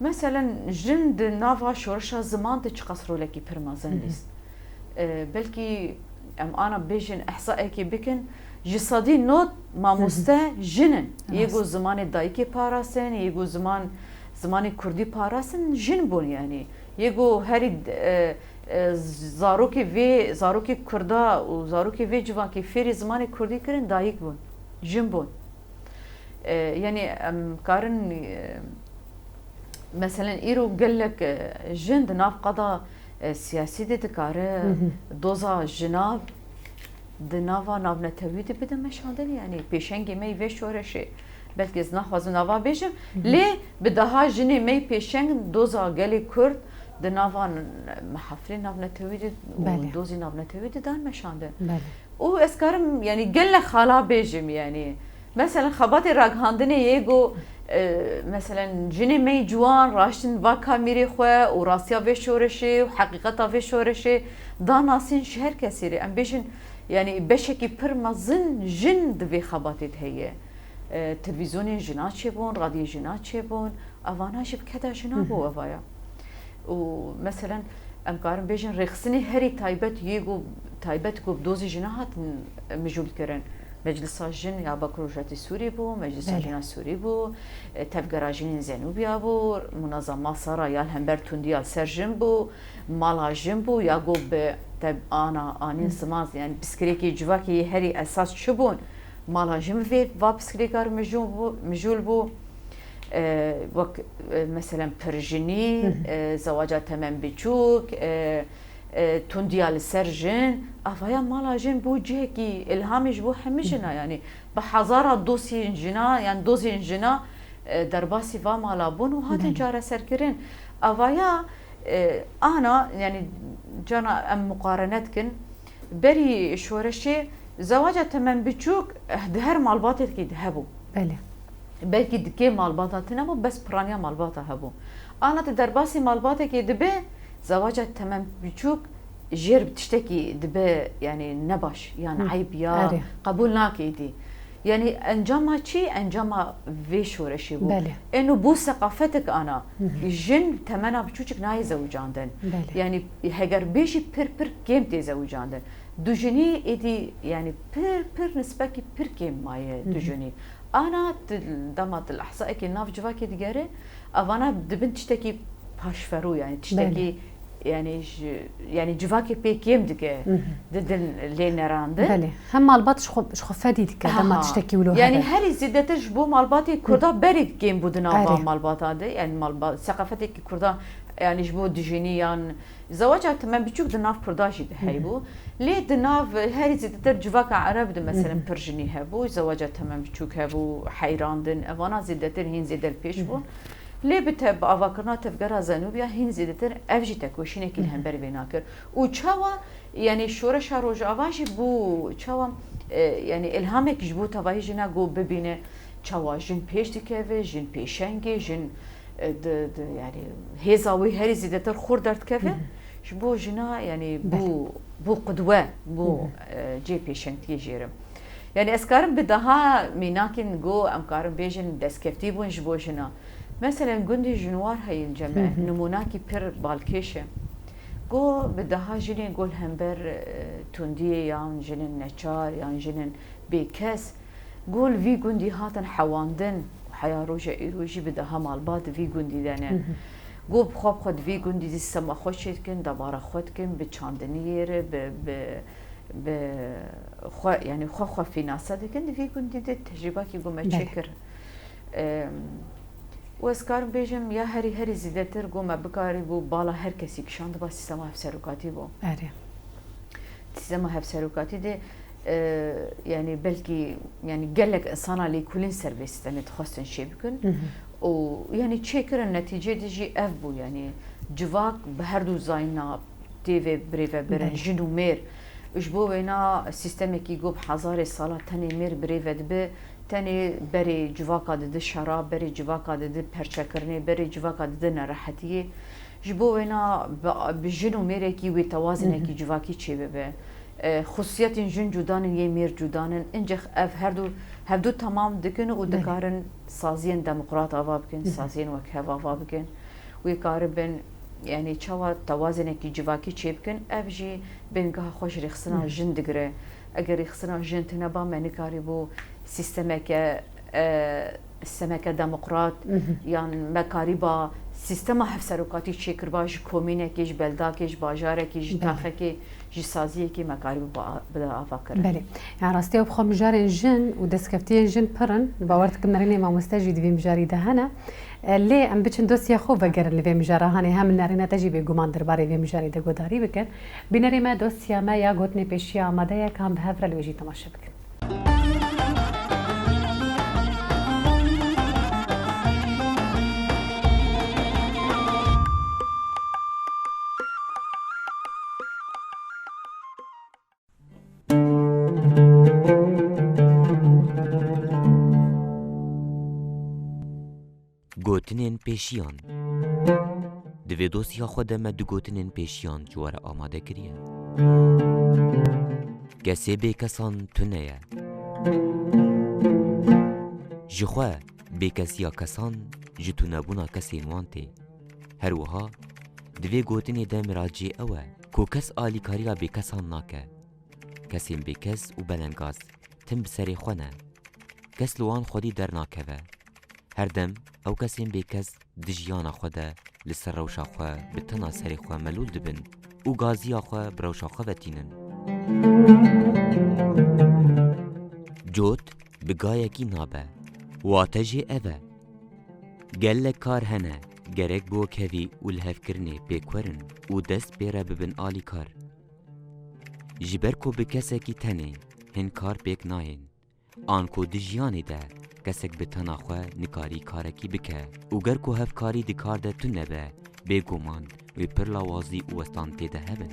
Meselen, jin di nava şoreşa ziman de çiqas rolekî pir mezin Hı hı. lîst. E, belkî em ana bêjin, ehsaekê bikin, ji sedî nod mamoste Hı hı. jin in. Yê Rast. ku zimanê dayikê parastin, yê ku ziman, zimanê kurdî parastin, jin bûn yanî. Yê ku herî, e, e, zarokê vê, zarokê kurda û zarokê vê civakê fêrî zimanê kurdî kirin, dayik bûn, jin bûn. E, yanî em karin, e, meselen îro gelek, e, jin di nav qada, e, siyasî de dikare Hı hı. doza jina di nava navnetewî de bide meşandin, yanî pêşengê me yî vê şoreşê. Belkî ez naxwazim nava bêjim, Hı hı. lê bi daha jinê me yî pêşeng doza gelê Kurd di nava n-, mehafilê navnetewî de û Belê. dozî navnetewî de dan meşandin. Belê. Û ez karim, yanî gelek xala bêjim, yanî. Meselen, xebatê ragihandinê yê ku, e, meselen, jinê me yî ciwan raştin va kamîrê xwe û rastiya vê şoreşê û heqîqeta vê şoreşê da nasîn ji her kesî re. Em bêjin, yanî beşekî pir mezin jin di vê xebatê de heye. E, televîzyonên jina çêbûn, radyoyê jina çêbûn, evana jî bi keda jina Hı hı. bû evaya. Û meselen, em karin bêjin rêxistinê herî taybet yê ku, taybet ku bi dozê jina hatin mijûl kirin. Meclisa Jin ya Bakur Rojatê Sûrî bû, Meclisa Belê. Jina Sûrî bû, e, Tevgera Jinên Zenûbiya bû, Munazama Sara ya li hember tundiya li ser jin bû, Mala Jin bû, ya ku bi te-, ana, anîn Hı. siman, yanî piskirêkê civakê yê herî esas çi bûn? Mala Jin vê va piskirêkar mijûl bû, mijûl bû. E, wek, e, meselen pirjinî, Hı hı. e, zewaca temen biçûk, e, e, tundiya li ser jin, avaya mala jin bû cihekî îlhamê ji bo hemî jina, Hı hı. yanî bi hezara dosyên jina, yan dozên jina, e, derbasî va mala bûn û hatin Belê. çareserkirin. Avaya, e, ana, yanî cana em muqarene dikin, berî şoreşê zewaca temen biçûk, eh, di her malbatekî de hebû. Belê. Belkî di kêm malbata tune bû, bes piraniya malbata hebû. Ana tu derbasî malbatekê dibe, zewaca temen biçûk jêr bi tiştekî dibe, yanî nebaş, yan Hı. eyb ya Erê. qebûl nake îdî. Yanî encama çi? Encama vê şoreşê bû. Belê. Eno bû seqafetek ana. Hı hı. Jin temena biçûçik nayê zewicandin. Belê. Yanî heger bêjî pir pir kêm tê zewicandin. Dujinî êdî, yanî pir pir nispekî pir kêm maye Hı hı. dujinî. Ana di-, dema tu li ehsaekê nav civakê digere, evana dibin tiştekî paşverû, yanî tiştekî, Belê. yanî ji, yanî civakê pê kêm dike, Hı hı. didin lê nerandin. Belê. Hem malbat ji xwe, ji xwe fedî dike, dema Aha. tiştekî wilo Yanî hebe. herî zêdetir ji bo malbatê Kurda berê kêm bû di nava Erê. malbata de, yanî malba-, seqafetekî Kurda, yanî ji bo dijînî yan zewaca temen biçûk di nav Kurda jî de Hı hı. heybû. Lê di nav herî zêdetir civaka Ereb de, meselen, Hı hı. pirjinî hebû, zewaca temen biçûk hebû, heyrandin, evana zêdetir hîn zêde li pêş Hı hı. bûn. Lê bi te-, bi avakirina tevgera Zenûbiya hîn zêdetir ev jî tekoşînekî li Hı hı. hember vê nakir. Û çawa, yanî şoreşa Rojava jî bû, çawa, e, yanî îlhamek ji bo tevahî jina ku bibîne çawa jin pêş dikeve, jin pêşengê, jin, e, di, di, yanî hêza wî herî zêdetir xurt derdikeve. Hı hı. Ji bo jina, yanî bû, Belê. bû qudwe, bû, Hı hı. e, cê pêşengtiyê jê re. Yani ez karim bi daha mînakên go em karin bêjin destkeftî bûn ji bo jina. Meselen gundî Jinwar heye înce me, Hı hı. nimûnakî pir balkêş e. Go bi daha jinên go li hember, e, tundiyê yan jinên neçar yan jinên bêkes, go li vî gundî hatin hewandin û heya roja îro jî bi daha malbat di vî gundî de ne. Hı hı. Go bi xwe bi xwe di vî gundî dî sema xwe çêdikin, debara xwe dikin, bi çandiniyê re, bi, bi, bi xwe, yani xwe xwe fînase dikin, di vî gundî de tecrîbakî go me Belê. çêkir. Em, û ez karim bêjim ya herî herî zîdetir go me bikarîbû bala her kesî kişandiba sîstema hevserokatî bû. Erê. Sîstema hevserokatî de, e, yani belkî, yani gelek insana lêkolîn ser vê sîstemê dixwestin çê bikin. Hı hı. Û yani çêkirin, netîcê de jî ev bû, yani civak bi her du zayna tê vê birêvebirin, Belê. jin û mêr. Ji bo wêna sîstemekî go bi hezarê sala tenê mêr birêve dibe, tenê berê civaka didi şera, berê civaka didi perçekirinê, berê civaka didi nerehetiyê. Ji bo wêna bi, bi jin û mêrekî wê tewazinekî Hı hı. civakî çêbibe. E, xusûsiyetên jin cudan in, yê mêr cudan in. Încex ev her du, hevdu temam dikin û Belê. dikarin saziyên demokrat ava bikin, Hı hı. saziyên wekhev ava bikin. Wê karibin, yani çawa tewazinekî civakî çêbikin, ev jî bingeha xwe ji rêxistina Hı hı. jin digire. Eger rêxistina jin tune ba, me nikarîbû sîstemeke, e, sîstemeke demokrat Hı hı. yan me karîba sîstema hevserokatî çêkiriba ji komînekê, ji beldakê, ji bajarekê, ji Belê. taxekê, ji saziyekê me karîba bi ava kirin. Belê. Yani rastî ew bi xwe mijarên jin û destkeftiyên jin pir in. Bawer dikim nerînê mamoste jî di vî mijarî de hene. E, lê em biçin dosya xwe vegerin li vê mijara hanê hem nerîna te jî bêguman derbarê vê mijarî de guhdarî bikin. Bînerê me, dosya me ya gotinê pêşiya amade ye, ka em bi hev re li wê jî temaşe bikin. Gotinên pêşiyan. Di vê dosya xwe de me du gotinên pêşiyan ji we re amade kiriye. Kesê bêkesan tune ye. Ji xwe bêkesiya kesan ji tunebûna kesên wan tê. Her wiha di vê gotinê de miraciyê ew e ku kes alîkariya bêkesan nake. Kesên bêkes û belengaz tim bi serê xwe ne. Kes li wan xwedî dernakeve. Her dem ew kesên bêkes di jiyana xwe de li ser rewşa xwe bi tena serê xwe melûl dibin û gaziya xwe bi rewşa xwe ve tînin. Cot bi gayekî nabe. Wate jê ev e. Gelek kar hene, gerek bi wekhevî û lihevkirinê pêk werin û dest pê re bibin alîkar. Ji ber ku bi kesekî tenê hin kar pêk nayên, an ku di jiyanê de kesek bi tena xwe nikarî karekî bike û ger ku hevkarî di kar de tune be, bêguman wê pir lawazî û westan tê de hebin.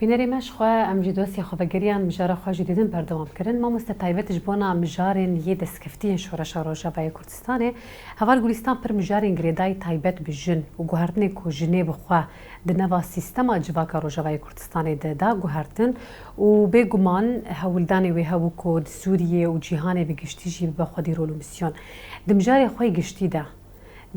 Bînerê me, ji xwe em ji dosyê xwe vegeriyan, mijara xwe ji dîtin berdewam kirin. Mamoste, taybet ji bona mijarên yê destkeftiyên Şoreşa Rojavayê Kurdistanê, Heval Gulîstan pir mijarên girêdayî taybet bi jin û guhertinên ku jinê bi xwe di nava sîstema civaka Rojavayê Kurdistanê de da guhertin û bêguman hewldanê wê hebû ku di Sûriyê û cîhanê bi giştî jî bibe xwedî rol û misyon. Di mijarê xwe yê giştî de,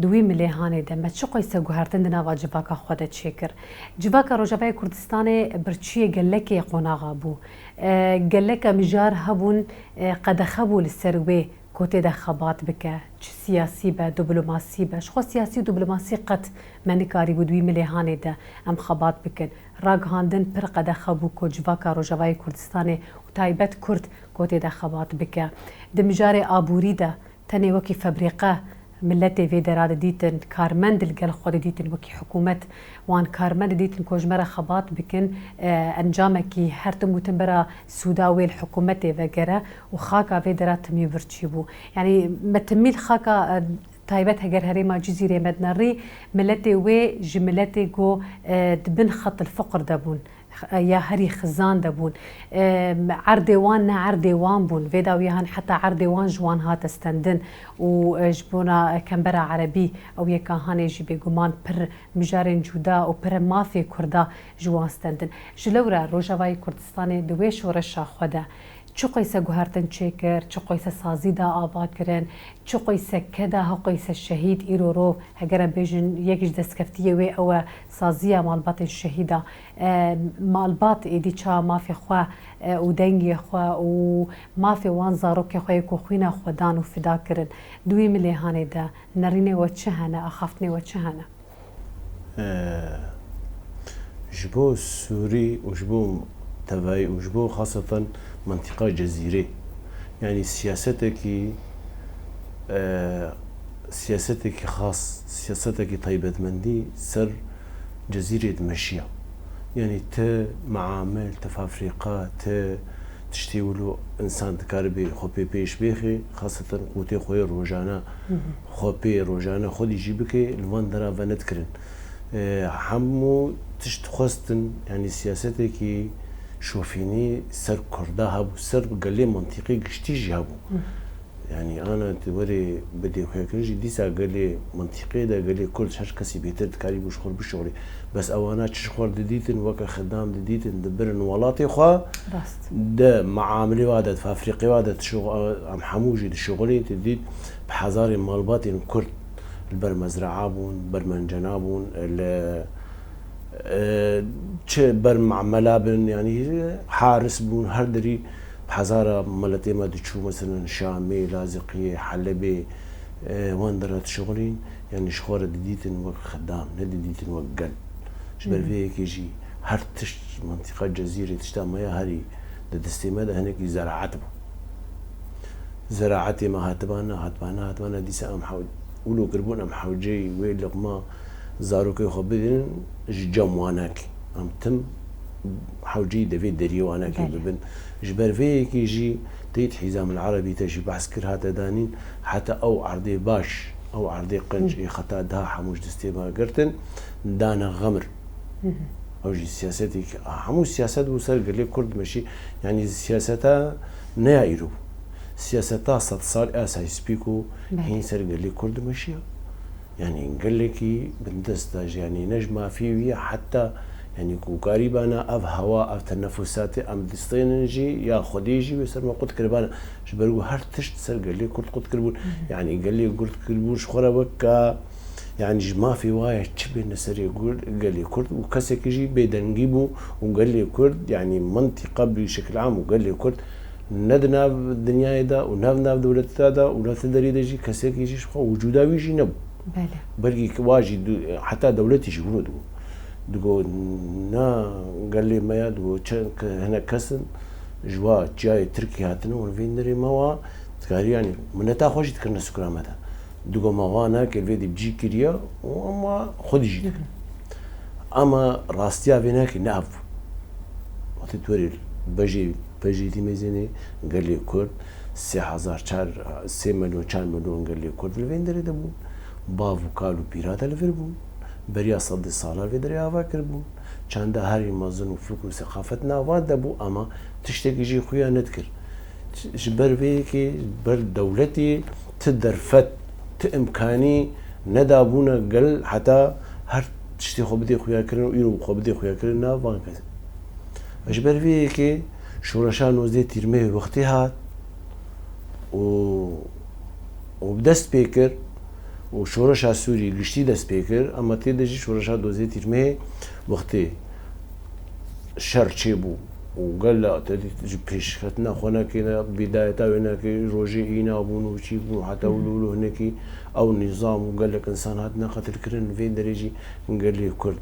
di wî milêhanê de me çi qoyse guhertin di nava civaka xwe de çêkir? Civaka Rojavayê Kurdistanê birçiyê gelekê qonaxa bû. E, geleke mijar hebûn, e, qedexe bû li ser wê ku tê de xebat bike, çi siyasî be, diplomasî be. Ji xwe siyasî û diplomasî qet me nikarîbû di wî milêhanê de em xebat bikin. Ragihandin pir qedexe bû ku civaka Rojavayê Kurdistanê û taybet Kurd ku tê de xebat bike. Di mijarê aborî de tenê wekî febrîqe Miletê vê dera didîtin, karmend li gel xwe didîtin wekî hikûmet, wan karmend didîtin ku ji me re xebat bikin, e, encamekî her tim û tim bera sûda wê li hikûmetê vegere û xaka vê dera timî birçî bû. Yanî me timî li xaka, e, taybet heger herêma Cizîrê me dinerî, miletê wê ji miletê ku, e, di bin xet il fiqr de bûn, ya herî xizan de bûn. E, erdê wan ne erdê wan bûn. Vê dawiya han heta erdê wan ji wan hate stendin û, e, ji bona kembera erebî ew yeka hanê jî bêguman pir mijarên cuda û pir mafê Kurda ji wan stendin. Ji lewra Rojavayê Kurdistanê di wê şoreşa xwe de çi qeyse guhertin çêkir, çi qeyse sazî da ava kirin, çi qeyse keda, ha qeyse şehîd îro ro, heger em bêjin, yek ji destkeftiyê wê ew e saziya malbatên şehîda. E, malbat êdî ça mafê xwe, e, û dengê xwe û mafê wan zarokê xwe yê ku xwîna xwe dan û fida kirin. Di wî milêhanê de nerînê we çi hene, axaftinê we çi hene? E, ji bo Sûrî û ji bo tevayî û ji bo xaseten mentiqa Cezîrê, yanî siyasetekî, e, siyasetekî xas, siyasetekî taybetmendî ser Cezîrê dimeşiya. Yanî ti meamil, ti fafrîqa, ti tiştê wilo însan dikaribê xwe pê pêş bêxê, xaseten qûtê xwe yê rojane, xwe pê rojane xwedî jî bike, li van dera ve nedikirin. E, hemû tişt xwestin, yanî siyasetekî şofînî ser Kurda hebû, ser gelê mentiqê giştî jî hebû. Yanî ana tu werê bidê xuyakirin jî dîsa gelê mentiqê de gelê Kurd her kesî bêtir dikarîbû ji xwe re bişuxulê. Bes ewana çi ji xwe re didîtin, weke xidam didîtin, dibirin welatê xwe. Rast. Di meamilê wa de, di fafrîqê wa de, em hemû jî dişuxulîn, tu dît bi hezarên malbatên Kurd li ber mezraa bûn, ber mencena bûn, li, e, çi ber mamela bin, yanî haris bûn, her derî bi hezara miletê me diçû, meselen Şamê, Laziqiyê, Helebê, e, wan dera dişuxulîn, yanî ji xwe re didîtin wek xidam, nedidîtin wek gel. Ji ber vê yekê jî her tişt mentiqa Cezîrê, tişta me ya herî di destê me de hinekî zeraet bû. Zeraetê me hatibana, hatibana, hatibana, dîsa em hew-, wilo kiribûn em hewceyî wê liqma zarokê xwe bidin ji cem wanakê. Em tim hewceyî devê deriyê wanakê bibin. Ji ber vê yekê jî teyîd Hîzam el Erebî te jî behs kir hate danîn, heta ew erdê baş, ew erdê qenc ê xeta daha hemû ji destê me girtin, dane xemir. Ew jî siyasetekî, hemû siyaset bû ser gelê Kurd dimeşî. Yanî siyaseta ne ya îro bû. Siyaseta sed sal a Sykes-Picot hîn ser gelê Kurd dimeşiya. Yanî gelekî bindest da jî, yanî ne ji mafê wî ye, heta yanî ku karîbana ev hewa, ev tenefusatê em distênin jî, ya Xwedê jî wê ser me qut kiribana. Ji ber ku her tişt ser gelê Kurd qut kiribûn. Yanî gelê Kurd kiribû ji xwe re weke Yanî ji mafê wa ye çi bêne serê gur-, gelê Kurd û kesekî jî bêdengî bû û gelê Kurd, yanî mintîqa bi şekil am û gelê Kurd ne di nav dinyayê de û ne di nav dewleta de û ne ti derî de jî kesekî jî ji xwe wicûda wî jî nebû. Belê. Belkî ki wa jî du-, heta dewletî jî wilo digot. Digot na gelê me ya, digot çend ke-, hinek kes in ji wa çiyayê Tirkî hatine û li vê derê me wa dikarî yanî mineta xwe jî dikirine sukra me de. Digo me wa nake vê dî cî kiriye û em wa xwedî jî dikin. Ama rastiya vê nake ne ev bû. Wextê tu werî bejê, bejê dî mêzênê gelê Kurd sê hezar çar, sê milyon, çar milyon gelê Kurd li vê derê de bûn. Bav û kal û pîra de li vir bûn. Beriya sedê sala vê derê ava kiribûn. Çanda herî mezin û fikr û seqafet nav wan de bû, ama tiştekî jî xuya nedikir. Ji ber vê yekê, ber dewletê ti derfet, ti imkanî nedabûne gel heta her tiştê xwe bidê xuyakirin û îro xwe bidê xuyakirin nav van kes. Ji ber vê yekê şoreşa nozdeh Tîrmehê wextê hat û û bi dest pê kir û şoreşa Sûrî giştî dest pê kir, ama tê de jî şoreşa dozê Tîrmehê wextê şer çêbû û gela te dît ji pêşketina xwe nake, ne bîdayeta wê nake, rojê îna bûn û çî bûn, heta wilo wilo hinekî ew nîzam û gelek însan hatine qetilkirin, li vê derê jî gelê Kurd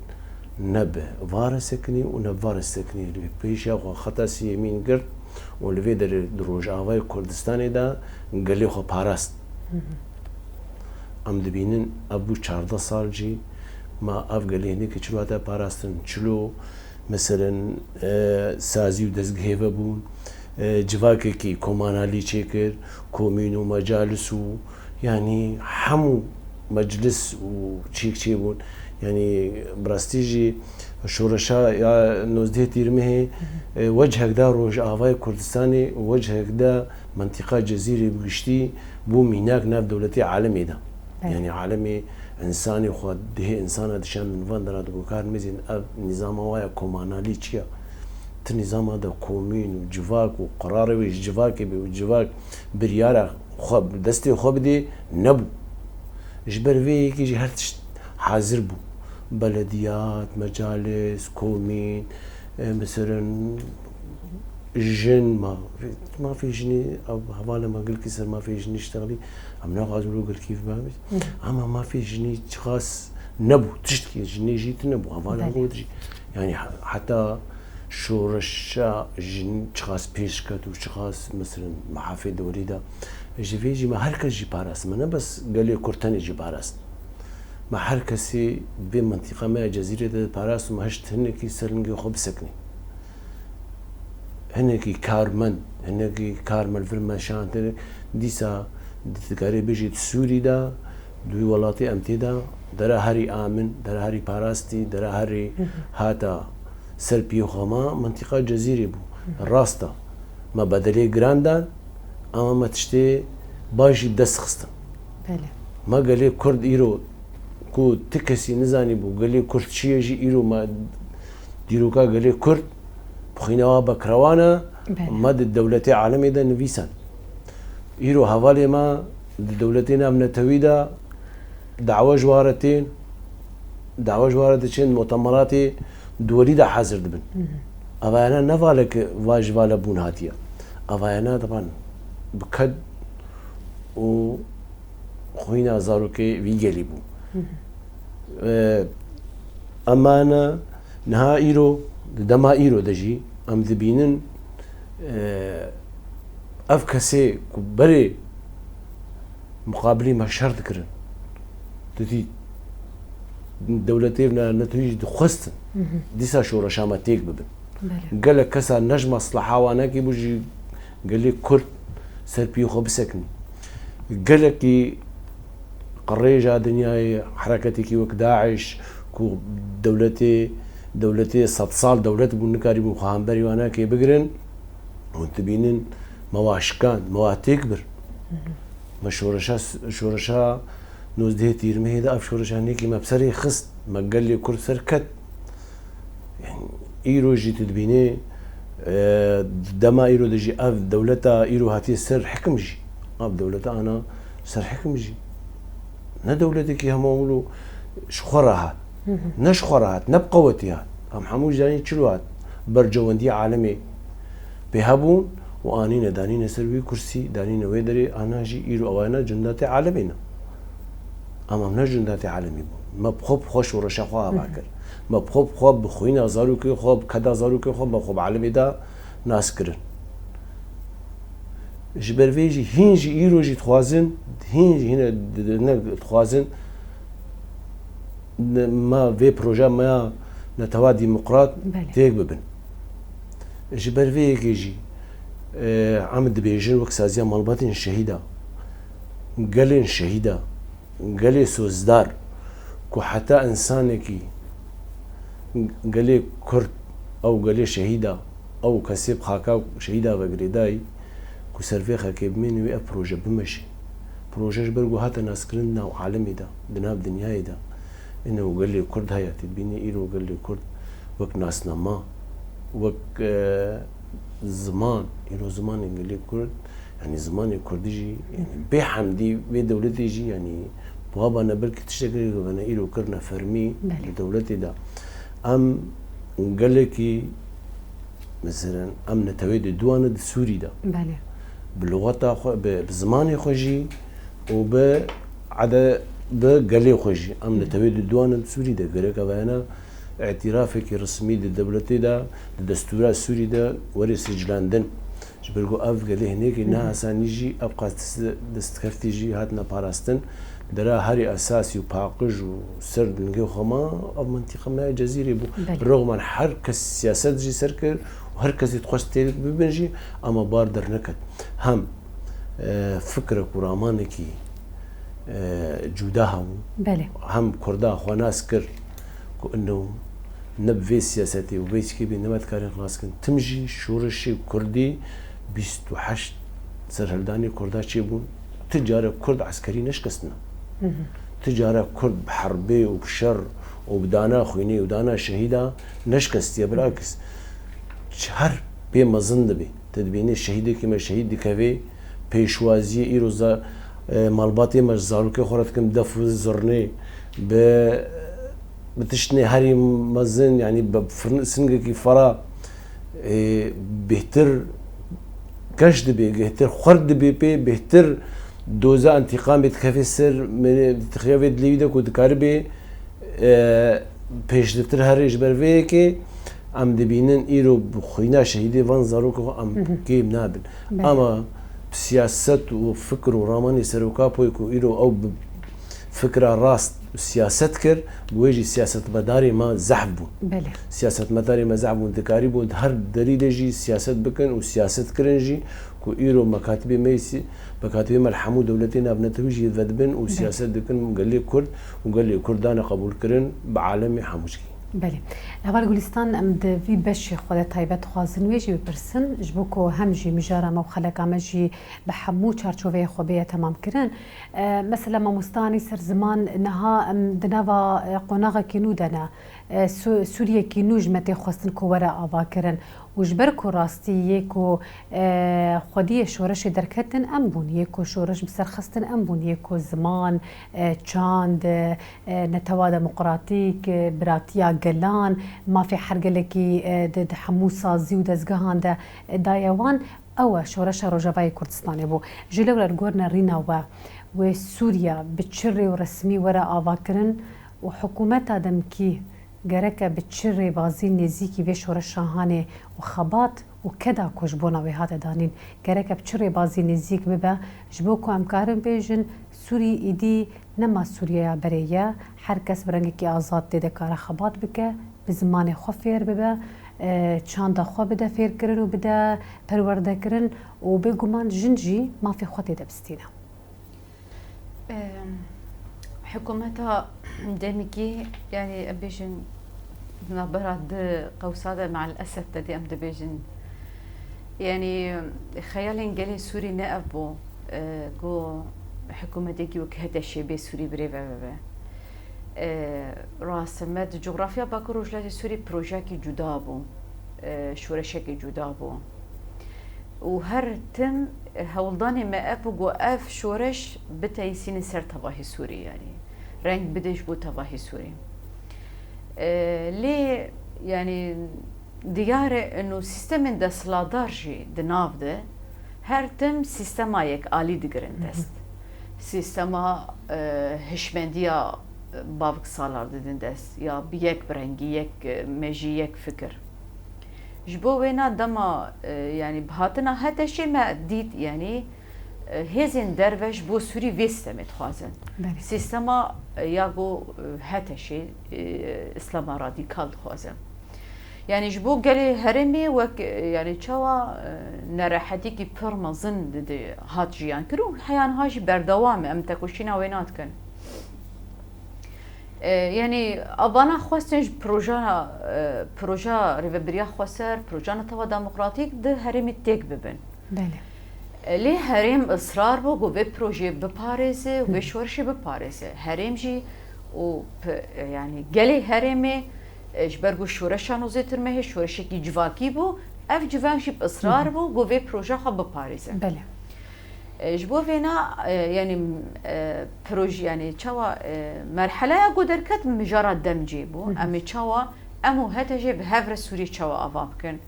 ne bi va re sekinî û ne bi va re sekinî li pêşiya xwe xeta sêyemîn girt û li vê derê di Rojavayê Kurdistanê de gelê xwe parast. Hı hı. Em dibînin, ev bû çardeh sal jî, ma ev gelê hinekî çilo hate parastin, çilo, meselen, e, sazî û dezgehê vebûn, e, civakekî komanalî çêkir, komîn û mecalis û, yanî hemû meclis û çîk çêbûn. Yanî bi rastî jî şoreşa ya nozdeh Tîrmehê, e, wechek da Rojavayê Kurdistanê û wechek da mentiqa Cezîrê bi giştî bû mînak nav dewletê alemê de. Belê. Yanî alemê însanê xwe dihê însana dişan min van dera digot, kar mezin ev nîzama waya komanalî çi ya? Ti nîzama de komîn û civak û qirarê wê ji civakê bê û civak biryara xwe bi destê xwe bidê, nebû. Ji ber vê yekê jî her tişt hazir bû. Belediyat, mecalis, komîn, e, meselen, jin, ma-, mafê jinî, ev hevalê me gelkî ser mafê jinî ştexlî, em naxwazin wilo gelkî bibe. Ama mafê jinî çiqas nebû, tiştkî jinê jî tune bû, hevalê Belê. Got jî. Yanî he-, heta şoreşa jin çiqas pêş ket û çiqas, meselen, mehafê dewrî de. Ji vê jî me her kes jî parast. Me ne bes gelê Kurd tenê jî parast. Me her kesê vê mintîqa me ya Cezîrê de parast û me hişt hinekî ser lingê xwe bisekinî. Hinekî karmend, hinekî karmend vir me şantir, dîsa dikarê bêjî di Sûrî de, di wî welatê em tê de, dera herî amin, dera herî parastî, dera herî Hı hı. hata ser piyê xwe ma, mintîqa Cezîrê bû. Hı hı. Rast e. Me bedelê giran dan, ama me tiştê baş jî bi dest xistin. Belê. Me gelê Kurd îro ku ti kesî nizanî bû, gelê Kurd çi ye jî îro me dîroka gelê Kurd bi xwîna wa bekrewan e, Belê. Me di dewletê alemê de nivîsan. Îro hevalê me di dewletê navnetewî de dawa ji wa re tên, dawa ji wa re diçin, mutemeratê duwelî de hazir dibin. Hı hı. Evayana ne valek va ji vala bûn hatiye. Evayana, teban, bi ked û xwîna zarokê vî gelî bû. Hı hı. E, emana niha îro, di dema îro de jî em dibînin, e, ev kesê ku berê muqabilî me şer dikirin, tu dî dewletê navnetewî jî dixwestin Hı hı. dîsa şoreşa me têk bibin. Belê. Gelek kesa ne ji mesleha wan nekî bû, ji gelê Kurd ser piyê xwe bisekinî. Gelekî qirêja dinyayê, hereketekî wek DAIŞ, ku dewletê, dewletê sedsal dewlet bû, nikarîbûn xwe hemberî wan nekê bigirin. Hûn dibînin me wa şikand, me wa têk bir. Me şoreşa, şoreşa nozdehê Tîrmehê de ev şoreşa nêkî me bi serê xist, me gelê Kurd ser ket. Yanî îro jî tu dibînî, e, dema îro de jî ev dewleta îro hatiye ser hikim jî. Ev dewleta ana ser hikim jî. Ne dewletekî hema wilo ji xwe re hat. Hı hı. Ne ji xwe re hat, ne bi qewetî hat. Em hemû jî zanîn çilo hat. Bercewendiya alemê pê hebûn û anîne, danîne ser wî kursî, danîne wê derê, ana jî îro ewana cundatê alemê ne. Ama em ne cundatê alemê bûn. Me bi xwe, bi xwe şoreşa xwe ava Hı hı. kir. Me bi xwe, bi xwe bi xwîna zarokê xwe, bi keda zarokê xwe, me xwe bi alemê de nas kirin. Ji ber vê jî hîn jî îro jî dixwazin, hîn jî hîne di-, di-, ne dixwazin, ne, ma vê proja me ya netewa demokrat Belê. têk bibin. Ji ber vê yekê jî, e, em dibêjin wek saziya malbatên şehîda, gelên şehîda, gelê sozdar ku heta însanekî, gelê Kurd, ew gelê şehîda, ew kesê bi xaka şehîda ve girêdayî, ku ser vê xakê bimîne wê ev proje bimeşe. Proje ji ber ku hate naskirin di nav alemê de, di nav dinyayê de. Ine û gelê Kurd heye, tê dibînî îro gelê Kurd wek nasnama, wek, e, ziman, îro zimanê gelê Kurd, yanî zimanê Kurdî jî, yanî bê hemdî vê dewletê jî, yanî bi wa bane belkî tiştekê vene îro kirine fermî Belê. di dewletê de. Em gelekî, meselen, em netewê di duane di Sûrî de. Belê. Bi luxeta xwe, bi, bi zimanê xwe jî û bi ede, bi gelê xwe jî. Em Hı. netewê di duane di Sûrî de. Gerek evayana îtirafekî resmî di dewletê de, di destûra Sûrî de were siclandin. Ji ber ku ev gelê hinekî Hı hı. ne asanî jî, ev qas dest-, destkeftî jî hatine parastin. Dera herî esasî û paqij û ser dingê xwe ma, ev mintîqa me ya Cezîrê bû. Belê. Rexman her kes siyaset jî ser kir û her kesî dixwest têlik bibin jî, ama bar derneket. Hem, e, fikrek û ramanekî, e, cuda hebû. Belê. Hem Kurda xwe nas kir ku ino ne bi vê siyasetê û vê çikê bê ne me dikarin xilas kin. Tim jî şoreşê Kurdî bîst û heşt serhildanê Kurda çêbûn. Ti carek Kurd eskerî neşkestine. Ti carek Kurd bi herbê û bi şer û bi dana xwînê û dana şehîda neşkestiye. Bilakis her pê mezin dibê. Te dibînî şehîdekî me şehîd dikevê, pêşwaziyê îro za, e, malbatê me ji zarokê xwe re dikin, def û zirnê bi, bi tiştnê herî mezin, yanî bi firn-, singekî fera, e, bêhtir keş dibê, bêhtir xurt dibê pê, bêhtir doza întîqamê dikeve ser, me-, dixiya vê dilê wî de ku dikaribê, e, pêşlitir herê. Ji ber vê yekê em dibînin îro bi xwîna şehîdê van zarokê xwe em kêm nabin. Belê. Ama bi siyaset û fikir û ramanê Serok Apoyê ku îro ew bi fikra rast siyaset kir, bi wê jî siyasetmedarê me zehf bûn. Belê. Siyasetmedarê me zehf bûn, dikarîbûn di her derî de jî siyaset bikin û siyaset kirin jî ku îro mekatibê me yî si-, mekatibê me li hemû dewletê navnetewî jî vedibin û Belê. siyaset dikin gelê Kurd û gelê Kurd dane qebûlkirin bi alemê hemû çikî. Belê. Heval Gulîstan, em di vî beşê xwe de taybet dixwazin wê jî bipirsin, ji bo ku hem jî mijara me û xeleka me jî bi hemû çarçoveyê xwe bêye temamkirin. E, mesela mamoste Anî Serziman, niha em di nava, e, qonaxekî nû de ne. E, Sû-, Sûriyekî nû ji me tê xwestin ku were avakirin. Û ji ber ku rastî yê ku, e, xwediyê şoreşê derketin em bûn, yê ku şoreş bi ser xistin em bûn, yê ku ziman, e, çand, e, netewa demokratîk, e, biratiya gelan, mafê her gelekî, e, di, di hemû sazî û dezgehan de, e, daye wan. Ew e şoreşa Rojavayê Kurdistanê bû. Ji lewra li gor nerîna we, wê Sûriya bi çi rê û resmî were avakirin û hikûmeta demkî gereke bi çi rêbazî nêzîkî vê şoreşa hanê û xebat û keda ku ji bona wê hate danîn, gereke bi çi rêbazî nêzîk bibe, ji bo ku em karin bêjin Sûrî îdî nema Sûriyeya berê ye, her kes bi rengekî azad tê de kare xebat bike, bi zimanê xwe fêr bibe, e, çanda xwe bide fêrkirin û bide perwerdekirin û bêguman jin jî mafê xwe tê de bistîne. Em, Hikûmeta demikî, yanî em bêjin navbera di qewsa de me'el esef de dê em dibêjin. Yanî xeyalên gelê Sûrî ne ev bû, e, ku hikûmetekî wek HTŞ'ê bê Sûrî birêve bibe. E, rast e, me di cografya Bakur Rojhilatê Sûrî projeyekî cuda bû, e, şoreşekî cuda bû. Û her tim hewldanê me ev bû ku ev şoreş biteyîsîne ser tevahî Sûrî, yanî reng bide ji bo tevahî Sûrî. E, lê, yanî, diyar e ino sîstemên desthilatdar jî di nav de her tim sîstema yekalî digirin dest. Sîstema, e, hişmendiya, e, bavik salar didin dest, ya bi yek bi rengî, yek, e, mejî, yek fikir. Ji bo wêna dema, e, yanî bi hatina HTŞ'ê me dît, yanî, e, hêzên derve ji bo Sûrî vê sîstemê dixwazin. Belê. Sîstema, e, ya ku, e, HTŞ'ê, e, Îslama radîkal dixwazin. Yanî ji bo gelê herêmê wek, e, yanî çawa, e, nerehetîkî pir mezin di, di hat jiyan kir û heya niha jî berdewam e, em tekoşîna wê nadikin. E, yanî avana xwestin ji projana, e, proja rêvebiriya xweser, proja netewa demokratîk di herêmê têk bibin. Belê. E, lê herêm israr bû ku vê projeyê biparêze û vê şoreşê biparêze. Herêm jî û p-, e, yanî gelê herêmê, e, ji ber ku şoreşa nozêtir me hê şoreşekî civakî bû, ev civak jî bi israr bû ku vê proja xwe biparêze. Belê. E, ji bo vêna, e, yanî, e, projî, yanî çawa, e, merheleya ku derket mijara demcê bû. Em ê çawa, em û HTŞ'ê bi hev re Sûriyê çawa ava bikin?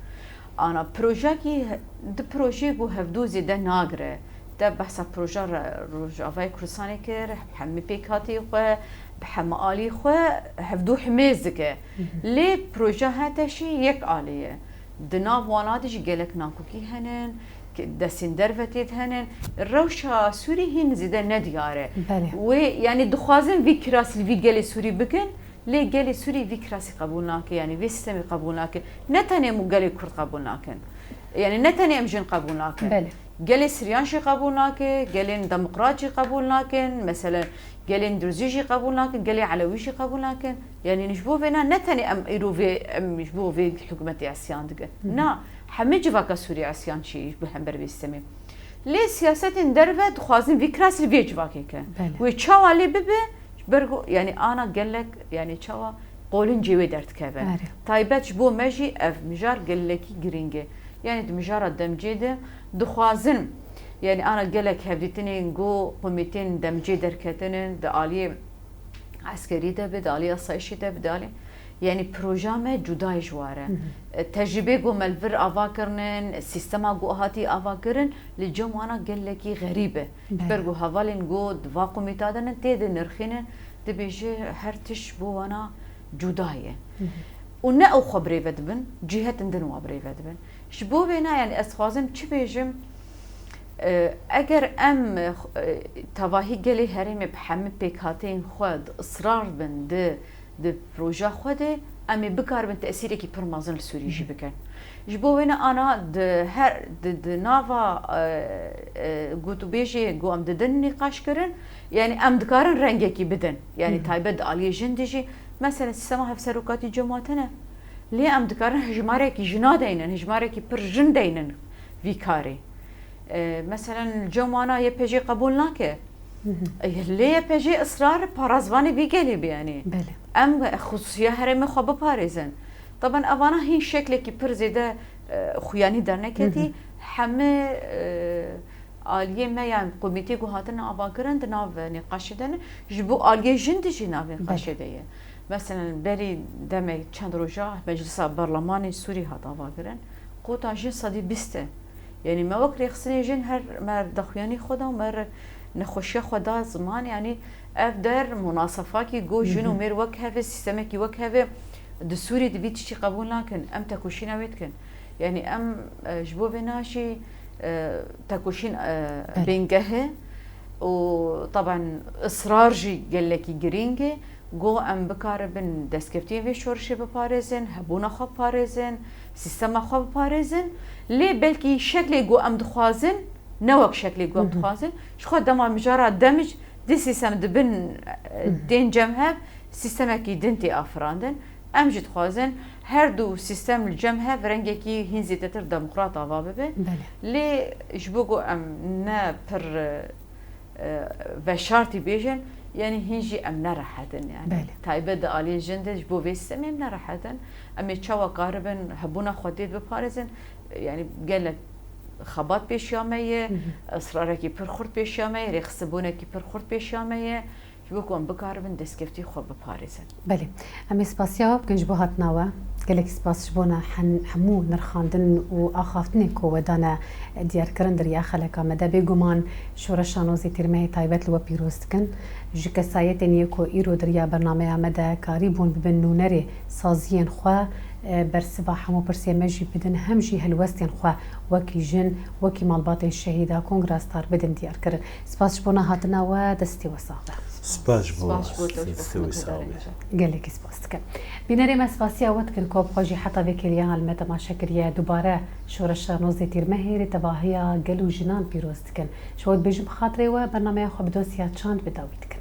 Ana, projeyekî he-, di projeyê ku hevdû zêde nagire. Te behsa proja re-, Rojavayê Kurdistanê kir, hemî pêkhatî xwe, bi hemî alî xwe, hevdû himêz dike. Lê proja HTŞ'ê yek alî ye. Di nav wana de jî gelek nakokî henin, destên derve tê de hene. Rewşa Sûrî hîn zêde nediyar e. Belê. Wê, yanî dixwazin vî kirasî li vî gelê Sûrî bikin, lê gelê Sûrî vî kirasî qebûl nake, yanî vê sîstemê qebûl nake. Ne tenê em gelê Kurd qebûl nakin. Yanî ne tenê em jin qebûl nakin. Belê. Gelê Siryan jî qebûl nake, gelên demokrat jî qebûl nakin. Meselen, gelên Durzî jî qebûl nakin, gelê Elewî jî qebûl nakin. Yanî ji bo vêna ne tenê em îro vê, em ji bo vê hikûmetê îsyan dikin. Na, hemî civaka Sûrî îsyan çî ji bo hember vê sîstemê. Lê siyasetên derve dixwazin vî kirasî li vê civakê ke. Belê. Wê çawa lê bibe, ji ber ku, yanî ana gelek, yanî çawa qolincê wê derdikeve. Erê. Taybet ji bo me jî ev mijar gelekî girîng e. Yanî di mijara demcê de dixwazin, yanî ana gelek hevdîtinên ku komîteyên demcê derketinin, di aliyê eskerî de be, di aliyê asayişê de be, di aliyê, yanî proja me cuda ye ji wan re. E, tecrûbê ku me li vir ava kirinin, sîstema ku hatî ava kirin, li cem wana gelekî xerîb e. Ji ber ku hevalên ku di va komîta de ne tê de nirxînin, dibêje her tişt bo wana cuda ye. Û ne ew xwe birêve dibin, cîhetin din wa birêve dibin. Ji bo vêna, yanî ez dixwazim çi bêjim, e, eger em, e, tevahî gelê herêmê bi hemî pêkhateyên xwe di israr bin, di, di proja xwe de, em ê bikaribin tesîrekî pir mezin li Sûrî jî bikin. Ji bo wêne ana di her, di, di nava, e, e, gotûbêjê ku em didin nîqaş kirin, yanî em dikarin rengekî bidin. Yanî taybet di aliyê jin de jî, meselen, sîstema hevserokatî cemaat hene. Lê em dikarin hejmarekî jina deynin, hejmarekî pir jin deynin vî karê. E, meselen, li cem wana Y P G qebûl nake. E, lê Y P G israr parazvanê vî gelê bî, yanî. Belê. Em xusûsiya herêmê xwe biparêzin. Taban evana hîn şeklekî pir zêde, e, xuyanî derneketî, hemî, e, aliyê me yan komîtê ku hatine avakirin di nav nîqaşê de ne, ji bo aliyê jin de jî nav nîqaşê de ye. Meselen, berî demek çend roja Meclisa Berlemanê Sûrî hat avakirin, kota jin sedî bîst e. Yanî me wek rêxistinê jin her me daxuyanî xwe da û me re nexweşiya xwe da ziman, yanî ev der munasefakî ku jin û mêr wek hev e, sîstemekî wek hev e, di Sûrî de vî tiştî qebûl nakin, em tekoşîna wê dikin. Yanî em, e, ji bo vê naşî, e, tekoşîn, e, bingeh e û taban israr jî gelekî girîng e. Go em bikaribin destkeftiyên vê şorişê biparêzin, hebûna xwe biparêzin, sîstema xwe biparêzin. Lê belkî şeklê go em dixwazin, ne wek şeklê go em dixwazin. Ji xwe dema mijara demij di sîstem dibin, e, tên cem hev, sîstemekî din tê afirandin. Em jî dixwazin her du sîstem li cem hev rengekî hîn zêdetir demokrat ava bibe. Belê. Lê ji bo ku em ne pir, e, e, veşartî bêjin, yanî hîn jî em nerehet in, yanî. Belê. Taybet di aliyê jin de ji bo vê sîstemê em nerehet in. Em ê çawa karibin hebûna xwe tê biparêzin? Yanî gelek xebat pêşiya me ye, israrekî pir xurt pêşiya me ye, rêxistinbûnekî pir xurt pêşiya me ye. Ji bo ku em bikaribin destkeftî xwe biparêzin. Belê. Em ê spasiya we bikin ji bo hatina we. Gelekî spas ji bona hen-, hemû nirxandin û axaftinên ku we dane diyarkirin di riya xeleka me de. Bêguman Şoreşa Nozê Tîrmehê taybet li we pîroz dikin. Ji kesayetên yê ku îro di riya bernameya me de karîbûn bibin nûnerê saziyên xwe, e, bersiva hemû pirsiyên me jî bidin, hem jî helwestên xwe wekî jin, wekî malbatên şehîda Kongra Star bidin diyarkirin. Spas ji bona hatina we, destê we sax be. Spas ji bo Spas ji bo te, ji bo destê wê xizmeta sax dane be. jî. Gelekî spas dikim. Bînerê me, spasiya we dikin ku bi xwe jî heta vê kêliya li me temaşe kiriye. Dubare Şoreşa Nozê Tîrmehê rêtevahiya gel û jinan pîroz dikin. Ji we dibêjin bi xatirê we, bernameya xwe bi dosiya çand bi dawî dikin.